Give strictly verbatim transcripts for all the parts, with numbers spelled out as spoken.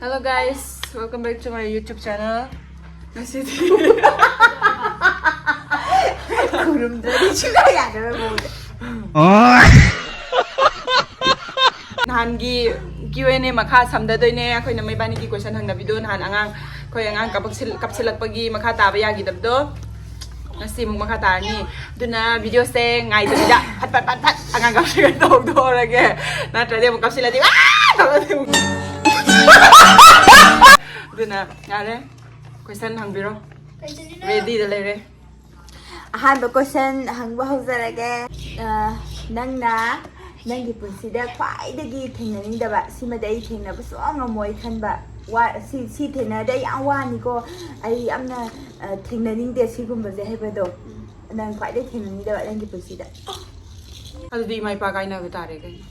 Hello guys, welcome back to my YouTube channel. ꯉꯁꯤꯗꯤ ꯈꯨꯔꯨꯝꯗ꯭ꯔꯗꯤ ꯁꯨꯡꯌꯥ ꯌꯥꯗꯕ ꯃꯑꯣꯡꯗ꯫ ꯅꯍꯥꯟꯒꯤ Q and A ꯃꯈꯥ ꯁꯝꯗꯗꯣꯏꯅꯦ꯫ ꯑꯩꯈꯣꯏꯅ ꯃꯩꯕꯥꯅꯤꯒꯤ question ꯍꯪꯅꯕꯤꯗꯣ, ꯅꯍꯥꯟ ꯑꯉꯥꯡ, ꯑꯩꯈꯣꯏ ꯑꯉꯥꯡ ꯀꯞꯁꯤꯜ- ꯀꯞꯁꯤꯜꯂꯛꯄꯒꯤ ꯃꯈꯥ ꯇꯥꯕ ꯌꯥꯈꯤꯗꯕꯗꯣ ꯉꯁꯤ ꯑꯃꯨꯛ ꯃꯈꯥ ꯇꯥꯔꯅꯤ꯫ ꯑꯗꯨꯅ videoꯁꯦ ꯉꯥꯏꯗꯕꯤꯗ ꯐꯠ ꯐꯠ ꯐꯠ ꯐꯠ ꯑꯉꯥꯡ ꯀꯞꯁꯤꯜꯂꯛꯄꯗꯣ ꯍꯧꯗꯣꯛꯍꯧꯔꯒꯦ꯫ ꯅꯠꯇ꯭ꯔꯗꯤ ꯑꯃꯨꯛ ꯀꯞꯁꯤꯜꯂꯗꯤ "ꯑꯥ!" ꯇꯧꯔꯗꯤ ꯑꯃꯨꯛ꯫ ꯑꯗꯨꯅ ꯌꯥꯔꯦ, question ꯍꯪꯕꯤꯔꯣ꯫ Readyꯗ ꯂꯩꯔꯦ꯫ ꯑꯍꯥꯟꯕ question ꯍꯪꯕ ꯍꯧꯖꯔꯒꯦ꯫ ꯑ, ꯅꯪꯅ ꯅꯪꯒꯤ ꯄꯨꯟꯁꯤꯗ ꯈ꯭ꯋꯥꯏꯗꯒꯤ ꯊꯦꯡꯅꯅꯤꯡꯗꯕ, ꯁꯤꯃꯗꯤ ꯑꯩ ꯊꯦꯡꯅꯕ ꯁꯨꯡꯉꯝ ꯉꯝꯃꯣꯏ ꯈꯟꯕ ꯋꯥ, ꯁꯤ, ꯁꯤ ꯊꯦꯡꯅꯔꯗꯤ ꯑꯩ ꯌꯥꯝ ꯋꯥꯅꯤꯀꯣ, ꯑꯩ ꯌꯥꯝꯅ, ꯑ, ꯊꯦꯡꯅꯅꯤꯡꯗꯦ ꯁꯤꯒꯨꯝꯕꯁꯦ ꯍꯥꯏꯕꯗꯣ, ꯅꯪ ꯈ꯭ꯋꯥꯏꯗꯒꯤ ꯊꯦꯡꯅꯅꯤꯡꯗꯕ ꯅꯪꯒꯤ ꯄꯨꯟꯁꯤꯗ? ꯑꯗꯨꯗꯤ ꯏꯃꯥ ꯏꯄꯥ ꯀꯥꯏꯅꯕ ꯇꯥꯔꯦ ꯀꯩꯅꯣ꯫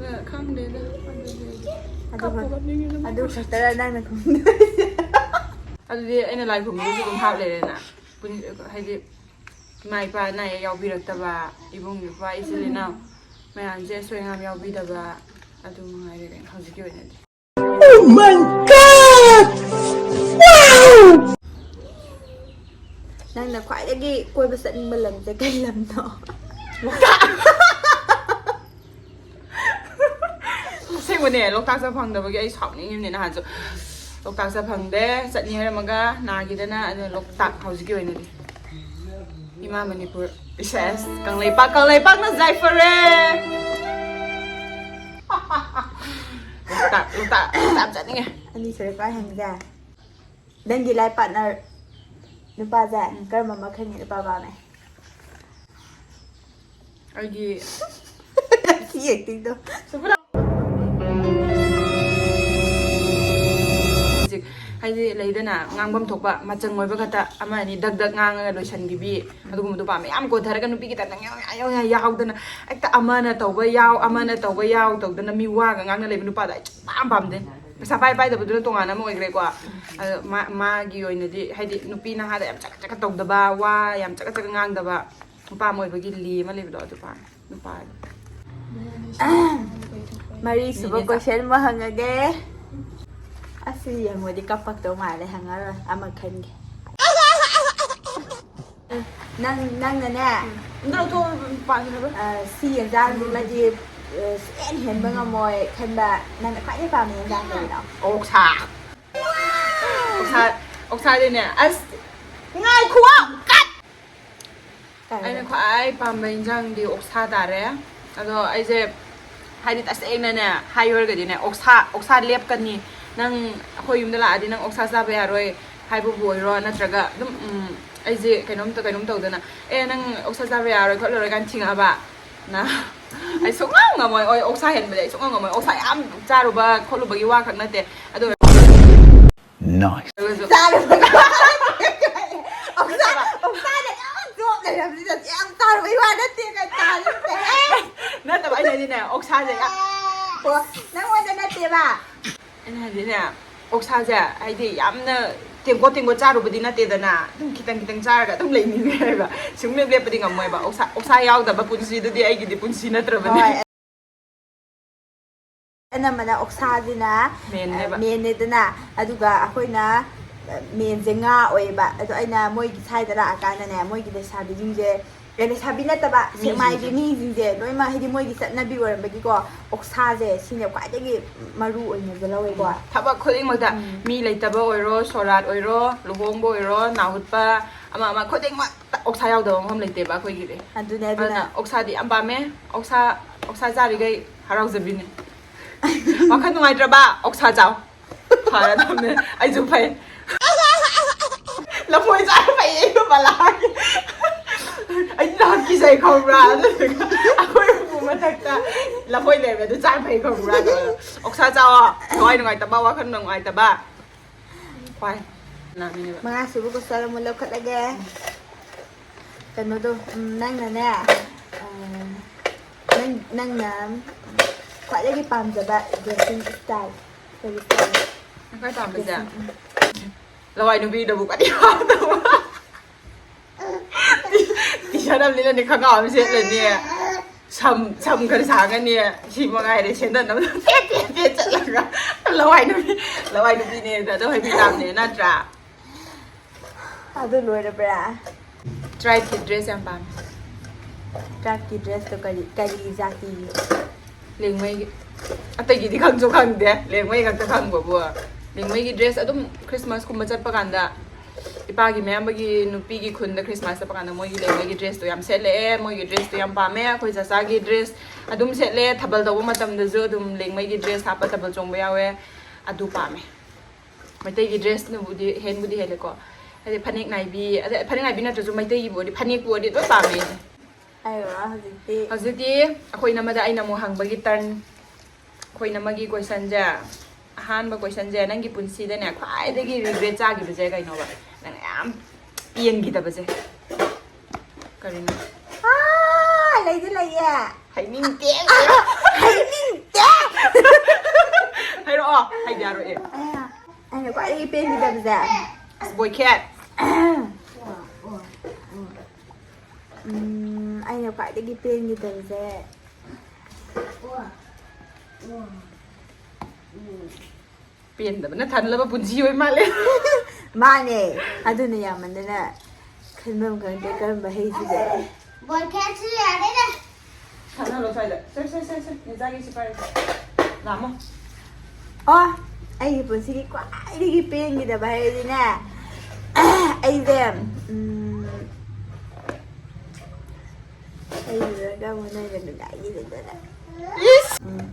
ꯑ, ꯈꯪꯗꯦꯗ, ꯑꯗꯨꯗꯤ ꯑꯩꯗꯤ ꯑꯗꯨ ꯀꯞꯄ ꯈꯛ- ꯀꯞꯅꯤꯡꯉꯦꯗ, ꯃꯣꯏ ꯑꯗꯨ ꯄꯨꯟꯁꯤ- ꯈꯛꯇꯔ ꯅꯪꯅ ꯈꯪꯗꯕꯁꯦ? ꯑꯗꯨꯗꯤ ꯑꯩꯅ ꯂꯥꯏ ꯈꯨꯔꯨꯝꯕꯗꯨꯁꯨ ꯑꯗꯨꯝ ꯍꯥꯞ ꯂꯩꯔꯦꯅ꯫ ꯄꯨꯟ- ꯍꯥꯏꯗꯤ ꯏꯃꯥ ꯏꯄꯥ ꯑꯅꯥ ꯑꯌꯦꯛ ꯌꯥꯎꯕꯤꯔꯛꯇꯕ, ꯏꯕꯨꯡ ꯏꯄ꯭ꯋꯥ, ꯏꯆꯤꯜ ꯏꯅꯥꯎ ꯃꯌꯥꯝꯁꯦ ꯑꯁꯣꯏ ꯑꯉꯥꯝ ꯌꯥꯎꯕꯤꯗꯕ, ꯑꯗꯨ ꯃꯉꯥꯏꯔꯦ ꯀꯩꯅꯣ ꯍꯧꯖꯤꯛꯀꯤ ꯑꯣꯏꯅꯗꯤ꯫ ꯅꯪꯅ ꯈ꯭ꯋꯥꯏꯗꯒꯤ ꯀꯣꯏꯕ ꯆꯠꯅꯤꯡꯕ ꯂꯝꯁꯦ ꯀꯩ ꯂꯝꯅꯣ? ꯑꯁꯦꯡꯕꯅꯦ, ꯂꯣꯛꯇꯥꯛ ꯆꯠ ꯐꯪꯗꯕꯒꯤ ꯑꯩ ꯁꯥꯎꯅꯤꯡꯉꯤꯕꯅꯦ ꯅꯍꯥꯟꯁꯨ꯫ ꯂꯣꯛꯇꯥꯛ ꯆꯠ ꯐꯪꯗꯦ, ꯆꯠꯅꯤ ꯍꯥꯏꯔꯝꯃꯒ ꯅꯥꯈꯤꯗꯅ꯫ ꯑꯗꯨꯅ ꯂꯣꯛꯇꯥꯛ ꯍꯧꯖꯤꯛꯀꯤ ꯑꯣꯏꯅꯗꯤ ꯏꯃꯥ ꯃꯅꯤꯄꯨꯔ, ꯏꯁꯦꯁ, ꯀꯪꯂꯩꯄꯥꯛ, ꯀꯪꯂꯩꯄꯥꯛꯅ ꯌꯥꯏꯐꯔꯦ꯫ ꯂꯣꯛꯇꯥꯛ, ꯂꯣꯛꯇꯥꯛ, ꯂꯣꯛꯇꯥꯛ ꯌꯥꯝ ꯆꯠꯅꯤꯡꯉꯦ꯫ ꯑꯅꯤꯁꯨꯔꯦ ꯈ꯭ꯋꯥꯏ ꯍꯪꯉꯤꯁꯦ꯫ ꯅꯪꯒꯤ life partner ꯅꯨꯄꯥꯁꯦ ꯀꯔꯝꯕ ꯃꯈꯜꯒꯤ ꯅꯨꯄꯥ ꯄꯥꯝꯃꯦ? ꯑꯩꯒꯤ ꯁꯤ actingꯗꯣ꯫ ꯍꯧꯖꯤꯛ ꯍꯥꯏꯗꯤ ꯂꯩꯗꯅ, ꯉꯥꯡꯐꯝ ꯊꯣꯛꯄ ꯃꯆꯪ ꯑꯣꯏꯕ ꯈꯛꯇ ꯑꯃ ꯑꯅꯤ ꯗꯛ ꯗꯛ ꯉꯥꯡꯉꯒ ꯂꯣꯏꯁꯤꯟꯈꯤꯕꯤ, ꯑꯗꯨꯒꯨꯝꯕꯗꯣ ꯄꯥꯝꯃꯦ꯫ ꯌꯥꯝ ꯀꯣꯟꯊꯔꯒ ꯅꯨꯄꯤꯒꯤ ꯇꯥꯏꯞꯇ ꯌꯥꯎ- ꯌꯥꯎ- ꯌꯥꯎ- ꯌꯥꯎꯗꯅ ꯍꯦꯛꯇ ꯑꯃꯅ ꯇꯧꯕ ꯌꯥꯎ, ꯑꯃꯅ ꯇꯧꯕ ꯌꯥꯎ ꯇꯧꯗꯅ ꯃꯤ ꯋꯥꯒ ꯉꯥꯡꯅ ꯂꯩꯕ ꯅꯨꯄꯥꯗꯣ ꯑꯩ ꯁꯨꯡꯄꯥꯝ ꯄꯥꯝꯗꯦ꯫ ꯄꯩꯁꯥ ꯄꯥꯏ ꯄꯥꯏꯗꯕꯗꯨꯅ ꯇꯣꯉꯥꯟꯅ ꯑꯃ ꯑꯣꯏꯈ꯭ꯔꯦꯀꯣ꯫ ꯑꯗꯣ ꯃꯥ- ꯃꯥꯒꯤ ꯑꯣꯏꯅꯗꯤ ꯍꯥꯏꯗꯤ ꯅꯨꯄꯤ ꯅꯍꯥꯗ ꯌꯥꯝ ꯆꯀꯠ ꯆꯀꯠ ꯇꯧꯗꯕ, ꯋꯥ ꯌꯥꯝ ꯆꯀꯠ ꯆꯀꯠ ꯉꯥꯡꯗꯕ, ꯅꯨꯄꯥ ꯑꯃ ꯑꯣꯏꯕꯒꯤ ꯂꯤ ꯑꯃ ꯂꯩꯕꯗꯣ ꯑꯗꯨ ꯄꯥꯝꯃꯦ꯫ ꯅꯨꯄꯥ ꯃꯔꯤꯁꯨꯕ question ꯑꯃ ꯍꯪꯉꯒꯦ꯫ ꯑꯁꯤ ꯌꯦꯡꯉꯨꯗꯤ ꯀꯞꯄꯛꯇꯧ ꯃꯥꯜꯂꯦ, ꯍꯪꯉꯔꯣꯏ, ꯑꯃ ꯈꯟꯒꯦ꯫ ꯅꯪ ꯅꯪꯅꯅꯦ꯫ ꯑꯝꯇ ꯂꯧꯊꯣꯛꯑꯣ, ꯄꯥꯈꯤꯅꯕ꯫ ꯑ, ꯁꯤ ꯌꯦꯟꯖꯥꯡꯁꯤꯃꯗꯤ, ꯑ, ꯁꯨꯛꯍꯦꯟ ꯍꯦꯟꯕ ꯉꯝꯃꯣꯏ ꯈꯟꯕ ꯅꯪꯅ ꯈ꯭ꯋꯥꯏꯗꯩ ꯄꯥꯝꯕ ꯌꯦꯟꯖꯥꯡ ꯀꯔꯤꯅꯣ? ꯑꯣꯛꯁꯥ꯫ ꯑꯣꯛꯁꯥ, ꯑꯣꯛꯁꯥꯗꯤꯅꯦ ꯑꯁ ꯉꯥꯏꯈꯨꯋꯣ꯫ ꯀꯔꯤ? ꯑꯩꯅ ꯈ꯭ꯋꯥꯏ ꯄꯥꯝꯕ ꯏꯟꯖꯥꯡꯗꯤ ꯑꯣꯛꯁꯥ ꯇꯥꯔꯦ꯫ ꯑꯗꯣ ꯑꯩꯁꯦ ꯍꯥꯏꯗꯤ ꯇꯁꯦꯡꯅꯅꯦ ꯍꯥꯏꯔꯨꯔꯒꯗꯤꯅꯦ ꯑꯣꯛꯁꯥ ꯑꯣꯛꯁꯥ ꯂꯦꯞꯀꯅꯤ꯫ ꯅꯪ ꯑꯩꯈꯣꯏ ꯌꯨꯝꯗ ꯂꯥꯛꯑꯗꯤ ꯅꯪ ꯑꯣꯛꯁꯥ ꯆꯥꯕ ꯌꯥꯔꯣꯏ ꯍꯥꯏꯕꯕꯨ ꯑꯣꯏꯔꯣ, ꯅꯠꯇ꯭ꯔꯒ ꯑꯗꯨꯝ ꯎꯝ, ꯑꯩꯁꯦ ꯀꯩꯅꯣꯝꯇ ꯀꯩꯅꯣꯝ ꯇꯧꯗꯅ ꯑꯦ ꯅꯪ ꯑꯣꯛꯁꯥ ꯆꯥꯕ ꯌꯥꯔꯣꯏ ꯈꯣꯠꯂꯔꯣꯏ ꯀꯥꯏꯅ ꯊꯤꯡꯉꯛꯑꯕ ꯅ ꯑꯩ ꯁꯨꯡꯉꯝ ꯉꯝꯃꯣꯏ꯫ ꯑꯣꯏ ꯑꯣꯛꯁꯥ ꯍꯦꯟꯕꯗꯤ ꯑꯩ ꯁꯨꯡꯉꯝ ꯉꯝꯃꯣꯏ꯫ ꯑꯣꯛꯁꯥ ꯌꯥꯝ ꯆꯥꯔꯨꯕ ꯈꯣꯠꯂꯨꯕꯒꯤ ꯋꯥ ꯈꯛ ꯅꯠꯇꯦ꯫ ꯑꯗꯨ ꯑꯣꯏꯔꯁꯨ Nice. ꯆꯥꯔꯨꯕ ꯑꯣꯛꯁꯥ ꯑꯣꯛꯁꯥꯗ ꯌꯥꯝ ꯆꯣꯞ ꯂꯩꯔꯕꯅꯤꯅ ꯌꯥꯝ ꯆꯥꯔꯨꯕꯩ ꯋꯥ ꯅꯠꯇꯦ ꯀꯥꯏ ꯇꯥꯔꯤꯁꯦ꯫ ꯅꯠꯇꯕ ꯑꯩꯅꯗꯤꯅꯦ ꯑꯣꯛꯁꯥꯁꯦ ꯌꯥꯝ ꯑꯣ, ꯅꯪꯉꯣꯟꯗ ꯅꯠꯇꯦꯕ꯫ ꯑꯩꯅ ꯍꯥꯏꯗꯤꯅꯦ ꯑꯣꯛꯁꯥꯁꯦ ꯍꯥꯏꯗꯤ ꯌꯥꯝꯅ ꯇꯦꯡꯀꯣꯠ ꯇꯦꯡꯀꯣꯠ ꯆꯥꯔꯨꯕꯗꯤ ꯅꯠꯇꯦꯗꯅ, ꯑꯗꯨꯝ ꯈꯤꯇꯪ ꯈꯤꯇꯪ ꯆꯥꯔꯒ ꯑꯗꯨꯝ ꯂꯩꯅꯤꯡꯉꯦ ꯍꯥꯏꯕ꯫ ꯁꯨꯡꯂꯦꯞ ꯂꯦꯞꯄꯗꯤ ꯉꯝꯃꯣꯏꯕ꯫ ꯑꯣꯛꯁꯥ ꯑꯣꯛꯁꯥ ꯌꯥꯎꯗꯕ ꯄꯨꯟꯁꯤꯗꯨꯗꯤ ꯑꯩꯒꯤꯗꯤ ꯄꯨꯟꯁꯤ ꯅꯠꯇ꯭ꯔꯕꯅꯦ꯫ ꯍꯣꯏ꯫ ꯑꯅꯝꯕꯅ ꯑꯣꯛꯁꯥꯁꯤꯅ ꯃꯦꯟꯅꯦꯕ꯫ ꯃꯦꯟꯅꯦꯗꯅ, ꯑꯗꯨꯒ ꯑꯩꯈꯣꯏꯅ ꯃꯦꯟꯁꯦ ꯉꯥ ꯑꯣꯏꯌꯦꯕ꯫ ꯑꯗꯣ ꯑꯩꯅ ꯃꯣꯏꯒꯤ ꯁ꯭ꯋꯥꯏꯗ ꯂꯥꯛꯑꯀꯥꯟꯗꯅꯦ, ꯃꯣꯏꯒꯤ ꯂꯩꯁꯥꯕꯤꯁꯤꯡꯁꯦ, ꯑꯦ, ꯂꯩꯁꯥꯕꯤ ꯅꯠꯇꯕ, ꯁꯦꯛꯃꯥꯏꯒꯤ ꯃꯤꯁꯤꯡꯁꯦ ꯂꯣꯏꯅꯃꯛ ꯍꯥꯏꯗꯤ ꯃꯣꯏꯒꯤ ꯆꯠꯅꯕꯤ ꯑꯣꯏꯔꯝꯕꯒꯤꯀꯣ, ꯑꯣꯛꯁꯥꯁꯦ ꯁꯤꯅ ꯈ꯭ꯋꯥꯏꯗꯒꯤ ꯃꯔꯨ ꯑꯣꯏꯅꯁꯨ ꯂꯧꯋꯦꯀꯣ꯫ ꯊꯕꯛ ꯈꯨꯗꯤꯡꯃꯛꯇ ꯎꯝ꯫ ꯃꯤ ꯂꯩꯇꯕ ꯑꯣꯏꯔꯣ, ꯁꯣꯔꯥꯠ ꯑꯣꯏꯔꯣ, ꯂꯨꯍꯣꯡꯕ ꯑꯣꯏꯔꯣ, ꯅꯥꯍꯨꯠꯄ, ꯑꯃ ꯑꯃ ꯈꯨꯗꯤꯡꯃꯛꯇ ꯑꯣꯛꯁꯥ ꯌꯥꯎꯗꯕ ꯃꯐꯝ ꯂꯩꯇꯦꯕ ꯑꯩꯈꯣꯏꯒꯤꯗꯤ꯫ ꯑꯗꯨꯅꯦ, ꯑꯗꯨꯅ ꯑꯗꯨꯅ ꯑꯣꯛꯁꯥꯗꯤ ꯌꯥꯝ ꯄꯥꯝꯃꯦ꯫ ꯑꯣꯛꯁꯥ ꯑꯣꯛꯁꯥ ꯆꯥꯔꯤꯈꯩ ꯍꯔꯥꯎꯖꯕꯤꯅꯦ꯫ ꯋꯥꯈꯜ ꯅꯨꯡꯉꯥꯏꯇ꯭ꯔꯕ ꯑꯣꯛꯁꯥ ꯆꯥꯎ꯫ ꯐꯔꯗꯕꯅꯦ꯫ ꯑꯩꯁꯨ ꯐꯩ꯫ ꯂꯐꯣꯏ ꯆꯥꯔ ꯐꯩ ꯑꯩꯁꯨ ꯕꯂꯥꯒꯤ꯫ ꯑꯩ ꯅꯍꯥꯟ ꯀꯤꯖꯩ ꯈꯪꯕ꯭ꯔꯥ? ꯑꯗꯨꯗꯨꯒ ꯑꯩꯈꯣꯏ ꯎꯄꯨ ꯃꯊꯛꯇ ꯂꯐꯣꯏ ꯂꯩꯔꯝꯃꯦ, ꯑꯗꯨ ꯆꯥꯔ ꯐꯩ ꯈꯪꯕ꯭ꯔꯥ? ꯇꯧꯔꯒ, "ꯑꯣꯛꯁꯥ ꯆꯥꯎ, ꯊꯋꯥꯏ ꯅꯨꯡꯉꯥꯏꯇꯕ, ꯋꯥꯈꯜ ꯅꯨꯡꯉꯥꯏꯇꯕ꯫ ꯋꯥꯏ." ꯅꯥꯃꯤꯅꯦꯕ꯫ ꯃꯉꯥ ꯁꯨꯕ ꯀꯣꯏꯁꯟ ꯑꯃꯨꯛ ꯂꯧꯈꯠꯂꯒꯦ꯫ ꯀꯩꯅꯣꯗꯣ, ꯎꯝ, ꯅꯪꯅꯅꯦ, ꯑ, ꯅꯪ, ꯅꯪꯅ ꯈ꯭ꯋꯥꯏꯗꯒꯤ ꯄꯥꯝꯖꯕ dressing style ꯀꯔꯤ style? ꯈ꯭ꯋꯥꯏ ꯄꯥꯝꯕꯁꯦ Dressing, ꯎꯝ꯫ ꯂꯋꯥꯏ ꯅꯨꯄꯤꯗꯕꯨ ꯀꯔꯤ ꯄꯥꯝꯗꯕ? ꯇꯤ-, ꯇꯤ-ꯁꯥꯔꯠ ꯑꯃ ꯂꯤꯠꯂꯅꯤ, ꯈꯪꯒꯥꯎ ꯑꯃ ꯁꯦꯠꯂꯅꯤ, ꯁꯝ ꯁꯝ ꯈꯔ ꯁꯥꯡꯉꯅꯤ, ꯁꯤ ꯃꯉꯥꯏꯔꯦ ꯁꯦꯟꯗꯟ ꯑꯃ꯫ ꯆꯠꯂꯒ ꯂꯋꯥꯏ ꯅꯨꯄꯤ, ꯂꯋꯥꯏ ꯅꯨꯄꯤꯅꯦꯅ ꯑꯗꯨꯝ ꯍꯥꯏꯕꯤ ꯇꯥꯕꯅꯦ ꯅꯠꯇ꯭ꯔꯥ? ꯑꯗꯨ ꯂꯣꯏꯔꯕ꯭ꯔꯥ? Tribeꯀꯤ dress ꯌꯥꯝ ꯄꯥꯝꯃꯦ꯫ Tribeꯀꯤ dressꯇꯣ ꯀꯔꯤ, ꯀꯔꯤ ꯖꯥꯇꯤꯒꯤ? ꯂꯦꯡꯃꯩꯒꯤ꯫ ꯑꯇꯩꯒꯤꯗꯤ ꯈꯪꯁꯨ ꯈꯪꯗꯦ, ꯂꯦꯡꯃꯩ ꯈꯛꯇ ꯈꯪꯕꯕꯨ꯫ ꯂꯦꯡꯃꯩꯒꯤ dress ꯑꯗꯨꯝ Christmasꯀꯨꯝꯕ ꯆꯠꯄ ꯀꯥꯟꯗ, ꯏꯄꯥꯒꯤ ꯃꯌꯥꯝꯕꯒꯤ ꯅꯨꯄꯤꯒꯤ ꯈꯨꯟꯗ Christmas ꯆꯠꯄ ꯀꯥꯟꯗ ꯃꯣꯏꯒꯤ ꯂꯦꯡꯃꯩꯒꯤ dressꯇꯣ ꯌꯥꯝ ꯁꯦꯠꯂꯛꯑꯦ꯫ ꯃꯣꯏꯒꯤ dressꯇꯣ ꯌꯥꯝ ꯄꯥꯝꯃꯦ꯫ ꯑꯩꯈꯣꯏ ꯆꯥꯆꯥꯒꯤ dress ꯑꯗꯨꯝ ꯁꯦꯠꯂꯦ꯫ ꯊꯥꯕꯜ ꯇꯧꯕ ꯃꯇꯝꯗꯁꯨ ꯑꯗꯨꯝ ꯂꯦꯡꯃꯩꯒꯤ dress ꯍꯥꯞꯄ ꯊꯥꯕꯜ ꯆꯣꯡꯕ ꯌꯥꯎꯋꯦ꯫ ꯑꯗꯨ ꯄꯥꯝꯃꯦ꯫ ꯃꯩꯇꯩꯒꯤ dressꯅꯕꯨꯗꯤ ꯍꯦꯟꯕꯨꯗꯤ ꯍꯦꯜꯂꯦꯀꯣ꯫ ꯍꯥꯏꯗꯤ ꯐꯅꯦꯛ ꯅꯥꯏꯕꯤ, ꯑꯗꯩ ꯐꯅꯦꯛ ꯅꯥꯏꯕꯤ ꯅꯠꯇ꯭ꯔꯁꯨ ꯃꯩꯇꯩꯒꯤꯕꯨ ꯑꯣꯏꯔꯗꯤ, ꯐꯅꯦꯛꯄꯨ ꯑꯣꯏꯔꯗꯤ ꯂꯣꯏ ꯄꯥꯝꯃꯦ ꯑꯩꯗꯤ꯫ ꯍꯥꯏꯔꯣ ꯍꯧꯖꯤꯛꯇꯤ꯫ ꯍꯧꯖꯤꯛꯇꯤ ꯑꯩꯈꯣꯏ ꯏꯅꯝꯃꯗ ꯑꯩꯅ ꯑꯃꯨꯛ ꯍꯪꯕꯒꯤ turn꯫ ꯑꯩꯈꯣꯏ ꯏꯅꯝꯃꯒꯤ questionꯁꯦ, ꯑꯍꯥꯟꯕ questionꯁꯦ, ꯅꯪꯒꯤ ꯄꯨꯟꯁꯤꯗꯅꯦ ꯈ꯭ꯋꯥꯏꯗꯒꯤ regret ꯆꯥꯈꯤꯕꯁꯦ ꯀꯩꯅꯣꯕ? ꯅꯪ ꯌꯥꯝ ꯄꯦꯟꯈꯤꯗꯕꯁꯦ ꯀꯔꯤꯅꯣ? ꯑꯥ, ꯂꯩꯗꯤ ꯂꯩꯌꯦ꯫ ꯍꯥꯏꯅꯤꯡꯗꯦ꯫ ꯍꯥꯏꯅꯤꯡꯗꯦ꯫ ꯍꯥꯏꯔꯛꯑꯣ꯫ ꯍꯥꯏꯗꯤ ꯌꯥꯔꯣꯏ꯫ ꯑꯩꯅ ꯈ꯭ꯋꯥꯏꯗꯒꯤ ꯄꯦꯟꯈꯤꯗꯕꯁꯦ꯫ ꯑꯁ, ꯕꯣꯏꯈꯦꯠ꯫ ꯎꯝ, ꯑꯩꯅ ꯈ꯭ꯋꯥꯏꯗꯒꯤ ꯄꯦꯟꯈꯤꯗꯕꯁꯦ꯫ ꯄꯦꯟꯗꯕꯅ ꯊꯜꯂꯕ ꯄꯨꯟꯁꯤ ꯑꯣꯏ ꯃꯥꯜꯂꯦ꯫ ꯃꯥꯅꯦ꯫ ꯑꯗꯨꯅ ꯌꯥꯝꯃꯟꯗꯅ ꯈꯟꯐꯝ ꯈꯪꯗꯦ ꯀꯔꯝꯕ ꯍꯩꯁꯤꯒꯦ꯫ ꯕꯣꯏꯈꯦꯠꯁꯨ ꯌꯥꯔꯦꯗ꯫ ꯁꯥꯟꯅꯔꯣ ꯁ꯭ꯋꯥꯏꯗ꯫ ꯁꯦ, ꯁꯦ, ꯁꯦ, ꯁꯦ꯫ ꯅꯤꯖꯥꯒꯤ ꯁꯤ ꯄꯥꯏꯔꯣ꯫ ꯂꯥꯝꯃꯣ꯫ ꯑꯣ, ꯑꯩꯒꯤ ꯄꯨꯟꯁꯤꯒꯤ ꯈ꯭ꯋꯥꯏꯗꯒꯤ ꯄꯦꯟꯈꯤꯗꯕ ꯍꯥꯏꯔꯗꯤꯅꯦ, ꯑꯩꯁꯦ, ꯎꯝ, ꯑꯩ ꯂꯣꯏꯔꯒ ꯑꯃꯨꯛ ꯅꯣꯏꯒ ꯅꯨꯡꯉꯥꯏꯈꯤꯗꯗꯅ꯫ ꯏꯁ! ꯎꯝ,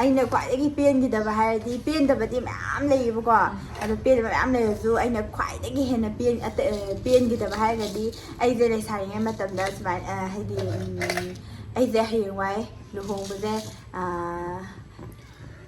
ꯑꯩꯅ ꯈ꯭ꯋꯥꯏꯗꯒꯤ ꯄꯦꯟꯈꯤꯗꯕ ꯍꯥꯏꯔꯗꯤ, ꯄꯦꯟꯗꯕꯗꯤ ꯃꯌꯥꯝ ꯂꯩꯌꯦꯕꯀꯣ꯫ ꯑꯗꯣ ꯄꯦꯟꯗꯕ ꯃꯌꯥꯝ ꯂꯩꯔꯁꯨ ꯑꯩꯅ ꯈ꯭ꯋꯥꯏꯗꯒꯤ ꯍꯦꯟꯅ ꯄꯦꯟ-, ꯑꯇ-, ꯑ, ꯄꯦꯟꯈꯤꯗꯕ ꯍꯥꯏꯔꯒꯗꯤ ꯑꯩꯁꯦ ꯂꯩꯁꯥꯔꯤꯉꯩ ꯃꯇꯝꯗ ꯁꯨꯃꯥꯏꯅ, ꯑ, ꯍꯥꯏꯗꯤ, ꯎꯝ, ꯑꯩꯁꯦ ꯍꯌꯦꯡꯋꯥꯏ ꯂꯨꯍꯣꯡꯕꯁꯦ, ꯑ,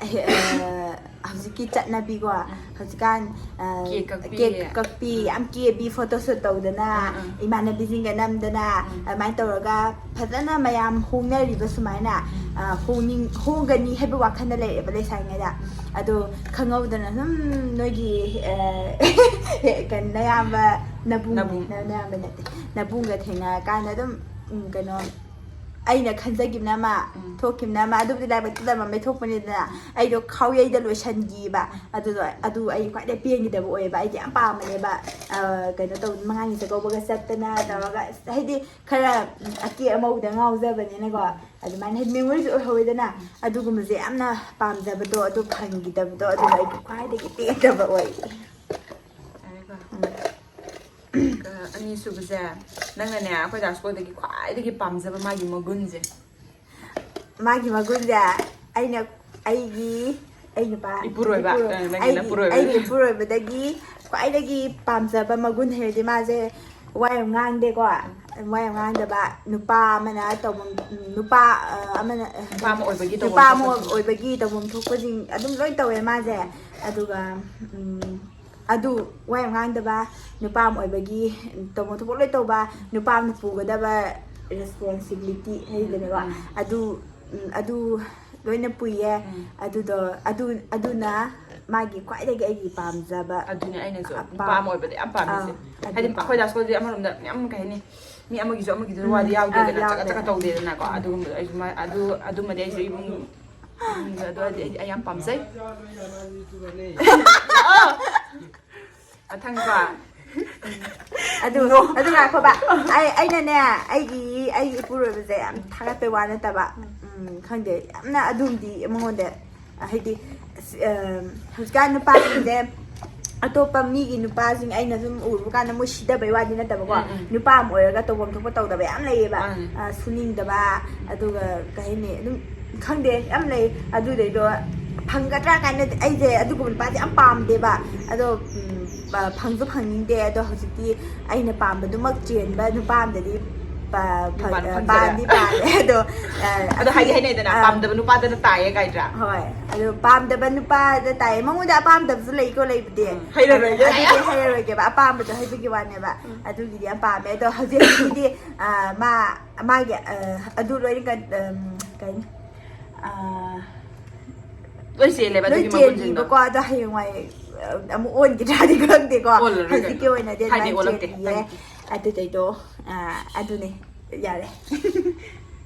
ꯑꯍꯦ-, ꯑ, ꯍꯧꯖꯤꯛꯀꯤ ꯆꯠꯅꯕꯤꯀꯣ, ꯎꯝ꯫ ꯍꯧꯖꯤꯛꯀꯥꯟ, ꯑ, cake ꯀꯛꯄꯤ꯫ Cake ꯀꯛꯄꯤ, ꯎꯝ꯫ ꯌꯥꯝ ꯀꯦꯕꯤ, photoshoot ꯇꯧꯗꯅ, ꯎꯝ, ꯎꯝ꯫ ꯏꯃꯥꯟꯅꯕꯤꯁꯤꯡꯒ ꯅꯝꯗꯅ, ꯎꯝ꯫ ꯑꯗꯨꯃꯥꯏꯅ ꯇꯧꯔꯒ ꯐꯖꯅ ꯃꯌꯥꯝ ꯍꯣꯡꯅꯔꯤꯕ ꯁꯨꯃꯥꯏꯅ, ꯎꯝ꯫ ꯑ, ꯍꯣꯡꯅꯤꯡ-, ꯍꯣꯡꯒꯅꯤ ꯍꯥꯏꯕ ꯋꯥꯈꯜꯗ ꯂꯩꯔꯦꯕ ꯂꯩꯁꯥꯔꯤꯉꯩꯗ꯫ ꯎꯝ꯫ ꯑꯗꯣ ꯈꯪꯍꯧꯗꯅ ꯁꯨꯝ ꯅꯣꯏꯒꯤ, ꯑ, ꯀꯩꯅꯣ, ꯅꯌꯥꯝꯕ ꯅꯕꯨꯡꯅꯦ, ꯅꯕꯨꯡ꯫ ꯅ-, ꯅꯌꯥꯝꯕ ꯅꯠꯇꯦ, ꯅꯕꯨꯡꯒ ꯊꯦꯡꯅꯔꯀꯥꯟꯗ ꯑꯗꯨꯝ, ꯎꯝ, ꯀꯩꯅꯣ, ꯑꯩꯅ ꯈꯟꯖꯈꯤꯕꯅ ꯑꯃ, ꯎꯝ꯫ ꯊꯣꯛꯈꯤꯕꯅ ꯑꯃ, ꯑꯗꯨꯕꯨꯗꯤ ꯂꯥꯏꯕꯛꯇ ꯇꯝꯃꯝꯃꯦ ꯊꯣꯛꯄꯅꯤꯗꯅ꯫ ꯎꯝ꯫ ꯑꯩꯗꯣ ꯈꯥꯎꯌꯩꯗ ꯂꯣꯏꯁꯟꯈꯤꯕ꯫ ꯑꯗꯨꯗꯣ, ꯑꯗꯨ ꯑꯩ ꯈ꯭ꯋꯥꯏꯗꯩ ꯄꯦꯟꯈꯤꯗꯕ ꯑꯣꯏꯌꯦꯕ꯫ ꯑꯩꯗꯤ ꯌꯥꯝ ꯄꯥꯝꯕꯅꯦꯕ, ꯑ, ꯀꯩꯅꯣ ꯇꯧ-, ꯃꯉꯥꯅꯤ ꯆꯥꯛꯀꯧꯕꯒ ꯆꯠꯇꯅ ꯇꯧꯔꯒ, ꯑꯁ, ꯍꯥꯏꯗꯤ ꯈꯔ, ꯎꯝ, ꯑꯀꯦ ꯑꯃꯧꯗ ꯉꯥꯎꯖꯕꯅꯤꯅꯀꯣ꯫ ꯑꯗꯨꯃꯥꯏꯅ ꯍꯥꯏꯗꯤ memories ꯑꯣꯏꯍꯧꯋꯤꯗꯅ꯫ ꯑꯗꯨꯒꯨꯝꯕꯁꯦ ꯌꯥꯝꯅ ꯄꯥꯝꯖꯕꯗꯣ ꯑꯗꯨ ꯐꯪꯈꯤꯗꯕꯗꯣ, ꯑꯗꯨꯅ ꯑꯩꯒꯤ ꯈ꯭ꯋꯥꯏꯗꯒꯤ ꯄꯦꯟꯗꯕ ꯑꯣꯏ꯫ ꯎꯝ꯫ ꯑꯅꯤꯁꯨꯕꯁꯦ, ꯅꯪꯅꯅꯦ, ꯑꯩꯈꯣꯏ ꯗꯥꯁꯀꯣꯗꯒꯤ ꯈ꯭ꯋꯥꯏꯗꯒꯤ ꯄꯥꯝꯖꯕ ꯃꯥꯒꯤ ꯃꯒꯨꯟꯁꯦ꯫ ꯃꯥꯒꯤ ꯃꯒꯨꯟꯁꯦ, ꯑꯩꯅ, ꯑꯩꯒꯤ, ꯑꯩ ꯅꯨꯄꯥ, ꯏꯄꯨꯔꯣꯏꯕ, ꯏꯄꯨꯔꯣꯏ-, ꯑ, ꯅꯪꯒꯤ ꯑꯩꯒꯤ, ꯅꯄꯨꯔꯣꯏꯕ꯫ ꯑꯩꯒꯤ ꯏꯄꯨꯔꯣꯏꯕꯗꯒꯤ ꯈ꯭ꯋꯥꯏꯗꯒꯤ ꯄꯥꯝꯖꯕ ꯃꯒꯨꯟ ꯍꯥꯏꯔꯗꯤ ꯃꯥꯁꯦ ꯋꯥ ꯌꯥꯝ ꯉꯥꯡꯗꯦꯀꯣ꯫ ꯋꯥ ꯌꯥꯝ ꯉꯥꯡꯗꯕ ꯅꯨꯄꯥ ꯑꯃꯅ ꯇꯧꯐꯝ, ꯅꯨꯄꯥ, ꯑ, ꯑꯃꯅ, ꯅꯨꯄꯥ ꯑꯃ ꯑꯣꯏꯕꯒꯤ ꯇꯧꯐꯝ ꯅꯨꯄꯥ ꯑꯃ ꯊꯣꯛꯄꯁꯤꯡ꯫ ꯑꯣꯏꯕꯒꯤ ꯇꯧꯐꯝ ꯊꯣꯛꯄꯁꯤꯡ ꯑꯗꯨꯝ ꯂꯣꯏ ꯇꯧꯋꯦ ꯃꯥꯁꯦ꯫ ꯑꯗꯨꯒ, ꯎꯝ, ꯑꯗꯨ ꯋꯥ ꯌꯥꯝ ꯉꯥꯡꯗꯕ, ꯅꯨꯄꯥ ꯑꯃ ꯑꯣꯏꯕꯒꯤ ꯇꯧꯐꯝ ꯊꯣꯛꯄ ꯂꯣꯏ ꯇꯧꯕ, ꯅꯨꯄꯥ ꯑꯃꯅ ꯄꯨꯒꯗꯕ responsibility ꯍꯥꯏꯗꯅꯀꯣ, ꯎꯝ꯫ ꯑꯗꯨ, ꯎꯝ, ꯑꯗꯨ ꯂꯣꯏꯅ ꯄꯨꯏꯌꯦ꯫ ꯎꯝ꯫ ꯑꯗꯨꯗꯣ, ꯑꯗꯨ, ꯑꯗꯨꯅ ꯃꯥꯒꯤ ꯈ꯭ꯋꯥꯏꯗꯒꯤ ꯑꯩꯒꯤ ꯄꯥꯝꯖꯕ ꯑꯗꯨꯅꯦ ꯑꯩꯅꯁꯨ ꯑꯄꯥꯝ-, ꯅꯨꯄꯥ ꯑꯃ ꯑꯣꯏꯕꯗ ꯌꯥꯝ ꯄꯥꯝꯃꯤꯁꯦ꯫ ꯑꯥ, ꯑꯗꯨ ꯍꯥꯏꯗꯤ ꯄꯥꯝꯃꯦ꯫ ꯑꯩꯈꯣꯏ ꯗꯥꯁꯀꯣꯗꯤ ꯑꯃꯔꯣꯝꯗ ꯌꯥꯝ, ꯀꯩ ꯍꯥꯏꯅꯤ, ꯃꯤ ꯑꯃꯒꯤꯁꯨ ꯑꯃꯒꯤꯁꯨ ꯎꯝ, ꯋꯥꯗꯤ ꯑꯥ, ꯌꯥꯎꯗꯦꯗꯅ, ꯆꯀꯠ ꯆꯀꯠ ꯌꯥꯎꯗꯦ꯫ ꯇꯧꯗꯦꯗꯅꯀꯣ꯫ ꯎꯝ꯫ ꯑꯗꯨꯒꯨꯝꯕꯗꯣ ꯑꯩꯁꯨ ꯃꯥ-, ꯑꯗꯨ, ꯑꯗꯨꯃꯗꯤ ꯑꯩꯁꯨ ꯏꯕꯨꯡ, ꯏꯕꯨꯡꯗꯣ ꯑꯗꯨ ꯑꯩꯗꯤ ꯑꯩ ꯌꯥꯝ ꯄꯥꯝꯖꯩ꯫ ꯃꯊꯪꯀꯣ꯫ ꯑꯗꯨ, ꯑꯗꯨ ꯉꯥꯏꯈꯣꯕ꯫ ꯑꯩ, ꯑꯩꯅꯅꯦ, ꯑꯩꯒꯤ, ꯑꯩꯒꯤ ꯏꯄꯨꯔꯣꯏꯕꯁꯦ ꯌꯥꯝ ꯊꯥꯒꯠꯄꯩ ꯋꯥ ꯅꯠꯇꯕ, ꯎꯝ, ꯈꯪꯗꯦ, ꯌꯥꯝꯅ ꯑꯗꯨꯝꯗꯤ ꯃꯉꯣꯟꯗ, ꯍꯥꯏꯗꯤ, ꯑꯁ, ꯑ, ꯍꯧꯖꯤꯛꯀꯥꯟ ꯅꯨꯄꯥꯁꯤꯡꯁꯦ, ꯑꯇꯣꯞꯄ ꯃꯤꯒꯤ ꯅꯨꯄꯥꯁꯤꯡ ꯑꯩꯅ ꯁꯨꯝ ꯎꯔꯨꯕ ꯀꯥꯟꯗ ꯃꯣꯏ ꯁꯤꯗꯕꯩ ꯋꯥꯗꯤ ꯅꯠꯇꯕꯀꯣ, ꯎꯝ, ꯎꯝ꯫ ꯅꯨꯄꯥ ꯑꯃ ꯑꯣꯏꯔꯒ ꯇꯧꯐꯝ ꯊꯣꯛꯄ ꯇꯧꯗꯕ ꯌꯥꯝ ꯂꯩꯌꯦꯕ꯫ ꯃꯥꯅꯦ꯫ ꯑ, ꯁꯨꯅꯤꯡꯗꯕ, ꯑꯗꯨꯒ ꯀꯩ ꯍꯥꯏꯅꯤ, ꯑꯗꯨꯝ ꯈꯪꯗꯦ, ꯌꯥꯝ ꯂꯩ꯫ ꯑꯗꯨꯗꯩꯗꯣ ꯐꯪꯒꯗ꯭ꯔꯥ ꯀꯥꯏꯅ ꯑꯩꯁꯦ ꯑꯗꯨꯒꯨꯝꯕ ꯅꯨꯄꯥꯁꯦ ꯌꯥꯝ ꯄꯥꯝꯗꯦꯕ꯫ ꯑꯗꯣ, ꯎꯝ, ꯄ-, ꯐꯪꯁꯨ ꯐꯪꯅꯤꯡꯗꯦ꯫ ꯑꯗꯣ ꯍꯧꯖꯤꯛꯇꯤ ꯑꯩꯅ ꯄꯥꯝꯕꯗꯨꯃꯛ ꯆꯦꯟꯕ ꯅꯨꯄꯥ ꯑꯝꯗꯗꯤ ꯄ-, ꯐ-, ꯅꯨꯄꯥꯗꯣ ꯑ, ꯐꯪꯖꯔꯦ꯫ ꯄꯥꯟꯗꯤ ꯄꯥꯜꯂꯦ꯫ ꯑꯗꯣ, ꯑ, ꯑꯗꯣ ꯍꯥꯏꯗꯤ ꯑꯁꯤ-, ꯍꯥꯏꯅꯩꯗꯅ, ꯑ, ꯄꯥꯝꯗꯕ ꯅꯨꯄꯥꯗꯅ ꯇꯥꯏꯌꯦ ꯀꯥꯏꯗ꯭ꯔꯥ? ꯍꯣꯏ꯫ ꯑꯗꯣ ꯄꯥꯝꯗꯕ ꯅꯨꯄꯥꯗ ꯇꯥꯏꯌꯦ꯫ ꯃꯉꯣꯟꯗ ꯑꯄꯥꯝꯗꯕꯁꯨ ꯂꯩꯀꯣ, ꯂꯩꯕꯗꯤ꯫ ꯎꯝ, ꯍꯩꯔꯔꯣꯏꯒꯦ꯫ ꯑꯗꯨꯗꯤ ꯍꯩꯔꯔꯣꯏꯒꯦꯕ꯫ ꯑꯄꯥꯝꯕꯗꯣ ꯍꯥꯏꯕꯒꯤ ꯋꯥꯅꯦꯕ꯫ ꯎꯝ꯫ ꯑꯗꯨꯒꯤꯗꯤ ꯌꯥꯝ ꯄꯥꯝꯃꯦ꯫ ꯑꯗꯣ ꯍꯧꯖꯤꯛ ꯍꯧꯖꯤꯛꯀꯤꯗꯤ, ꯑ, ꯃꯥ ꯃꯥꯒꯤ, ꯑ, ꯑꯗꯨ ꯂꯣꯏꯅ ꯀ-, ꯎꯝ, ꯀꯩ ꯍꯥꯏꯅꯤ? ꯑ, ꯂꯣꯏ ꯆꯦꯜꯂꯦꯕ ꯂꯣꯏ ꯑꯗꯨꯒꯤ ꯃꯒꯨꯟꯁꯤꯡꯗꯣ꯫ ꯆꯦꯜꯂꯤꯕꯀꯣ, ꯑꯗꯣ ꯍꯌꯦꯡꯋꯥꯏ, ꯑ, ꯑꯃꯨꯛ ꯑꯣꯟꯈꯤꯗ꯭ꯔꯥꯗꯤ ꯈꯪꯗꯦꯀꯣ꯫ ꯑꯣꯜꯂꯔꯣꯏ ꯍꯧꯖꯤꯛꯀꯤ ꯀꯩꯅꯣ꯫ ꯑꯣꯏꯅꯗꯤ ꯊꯥꯏꯅ ꯑꯗꯨꯃꯥꯏꯅ ꯑꯣꯜꯂꯛꯇꯦ꯫ ꯆꯦꯜꯂꯤꯌꯦ꯫ ꯊꯥꯏꯅ꯫ ꯑꯗꯨꯗꯩꯗꯣ, ꯑ, ꯑꯗꯨꯅꯦ, ꯌꯥꯔꯦ꯫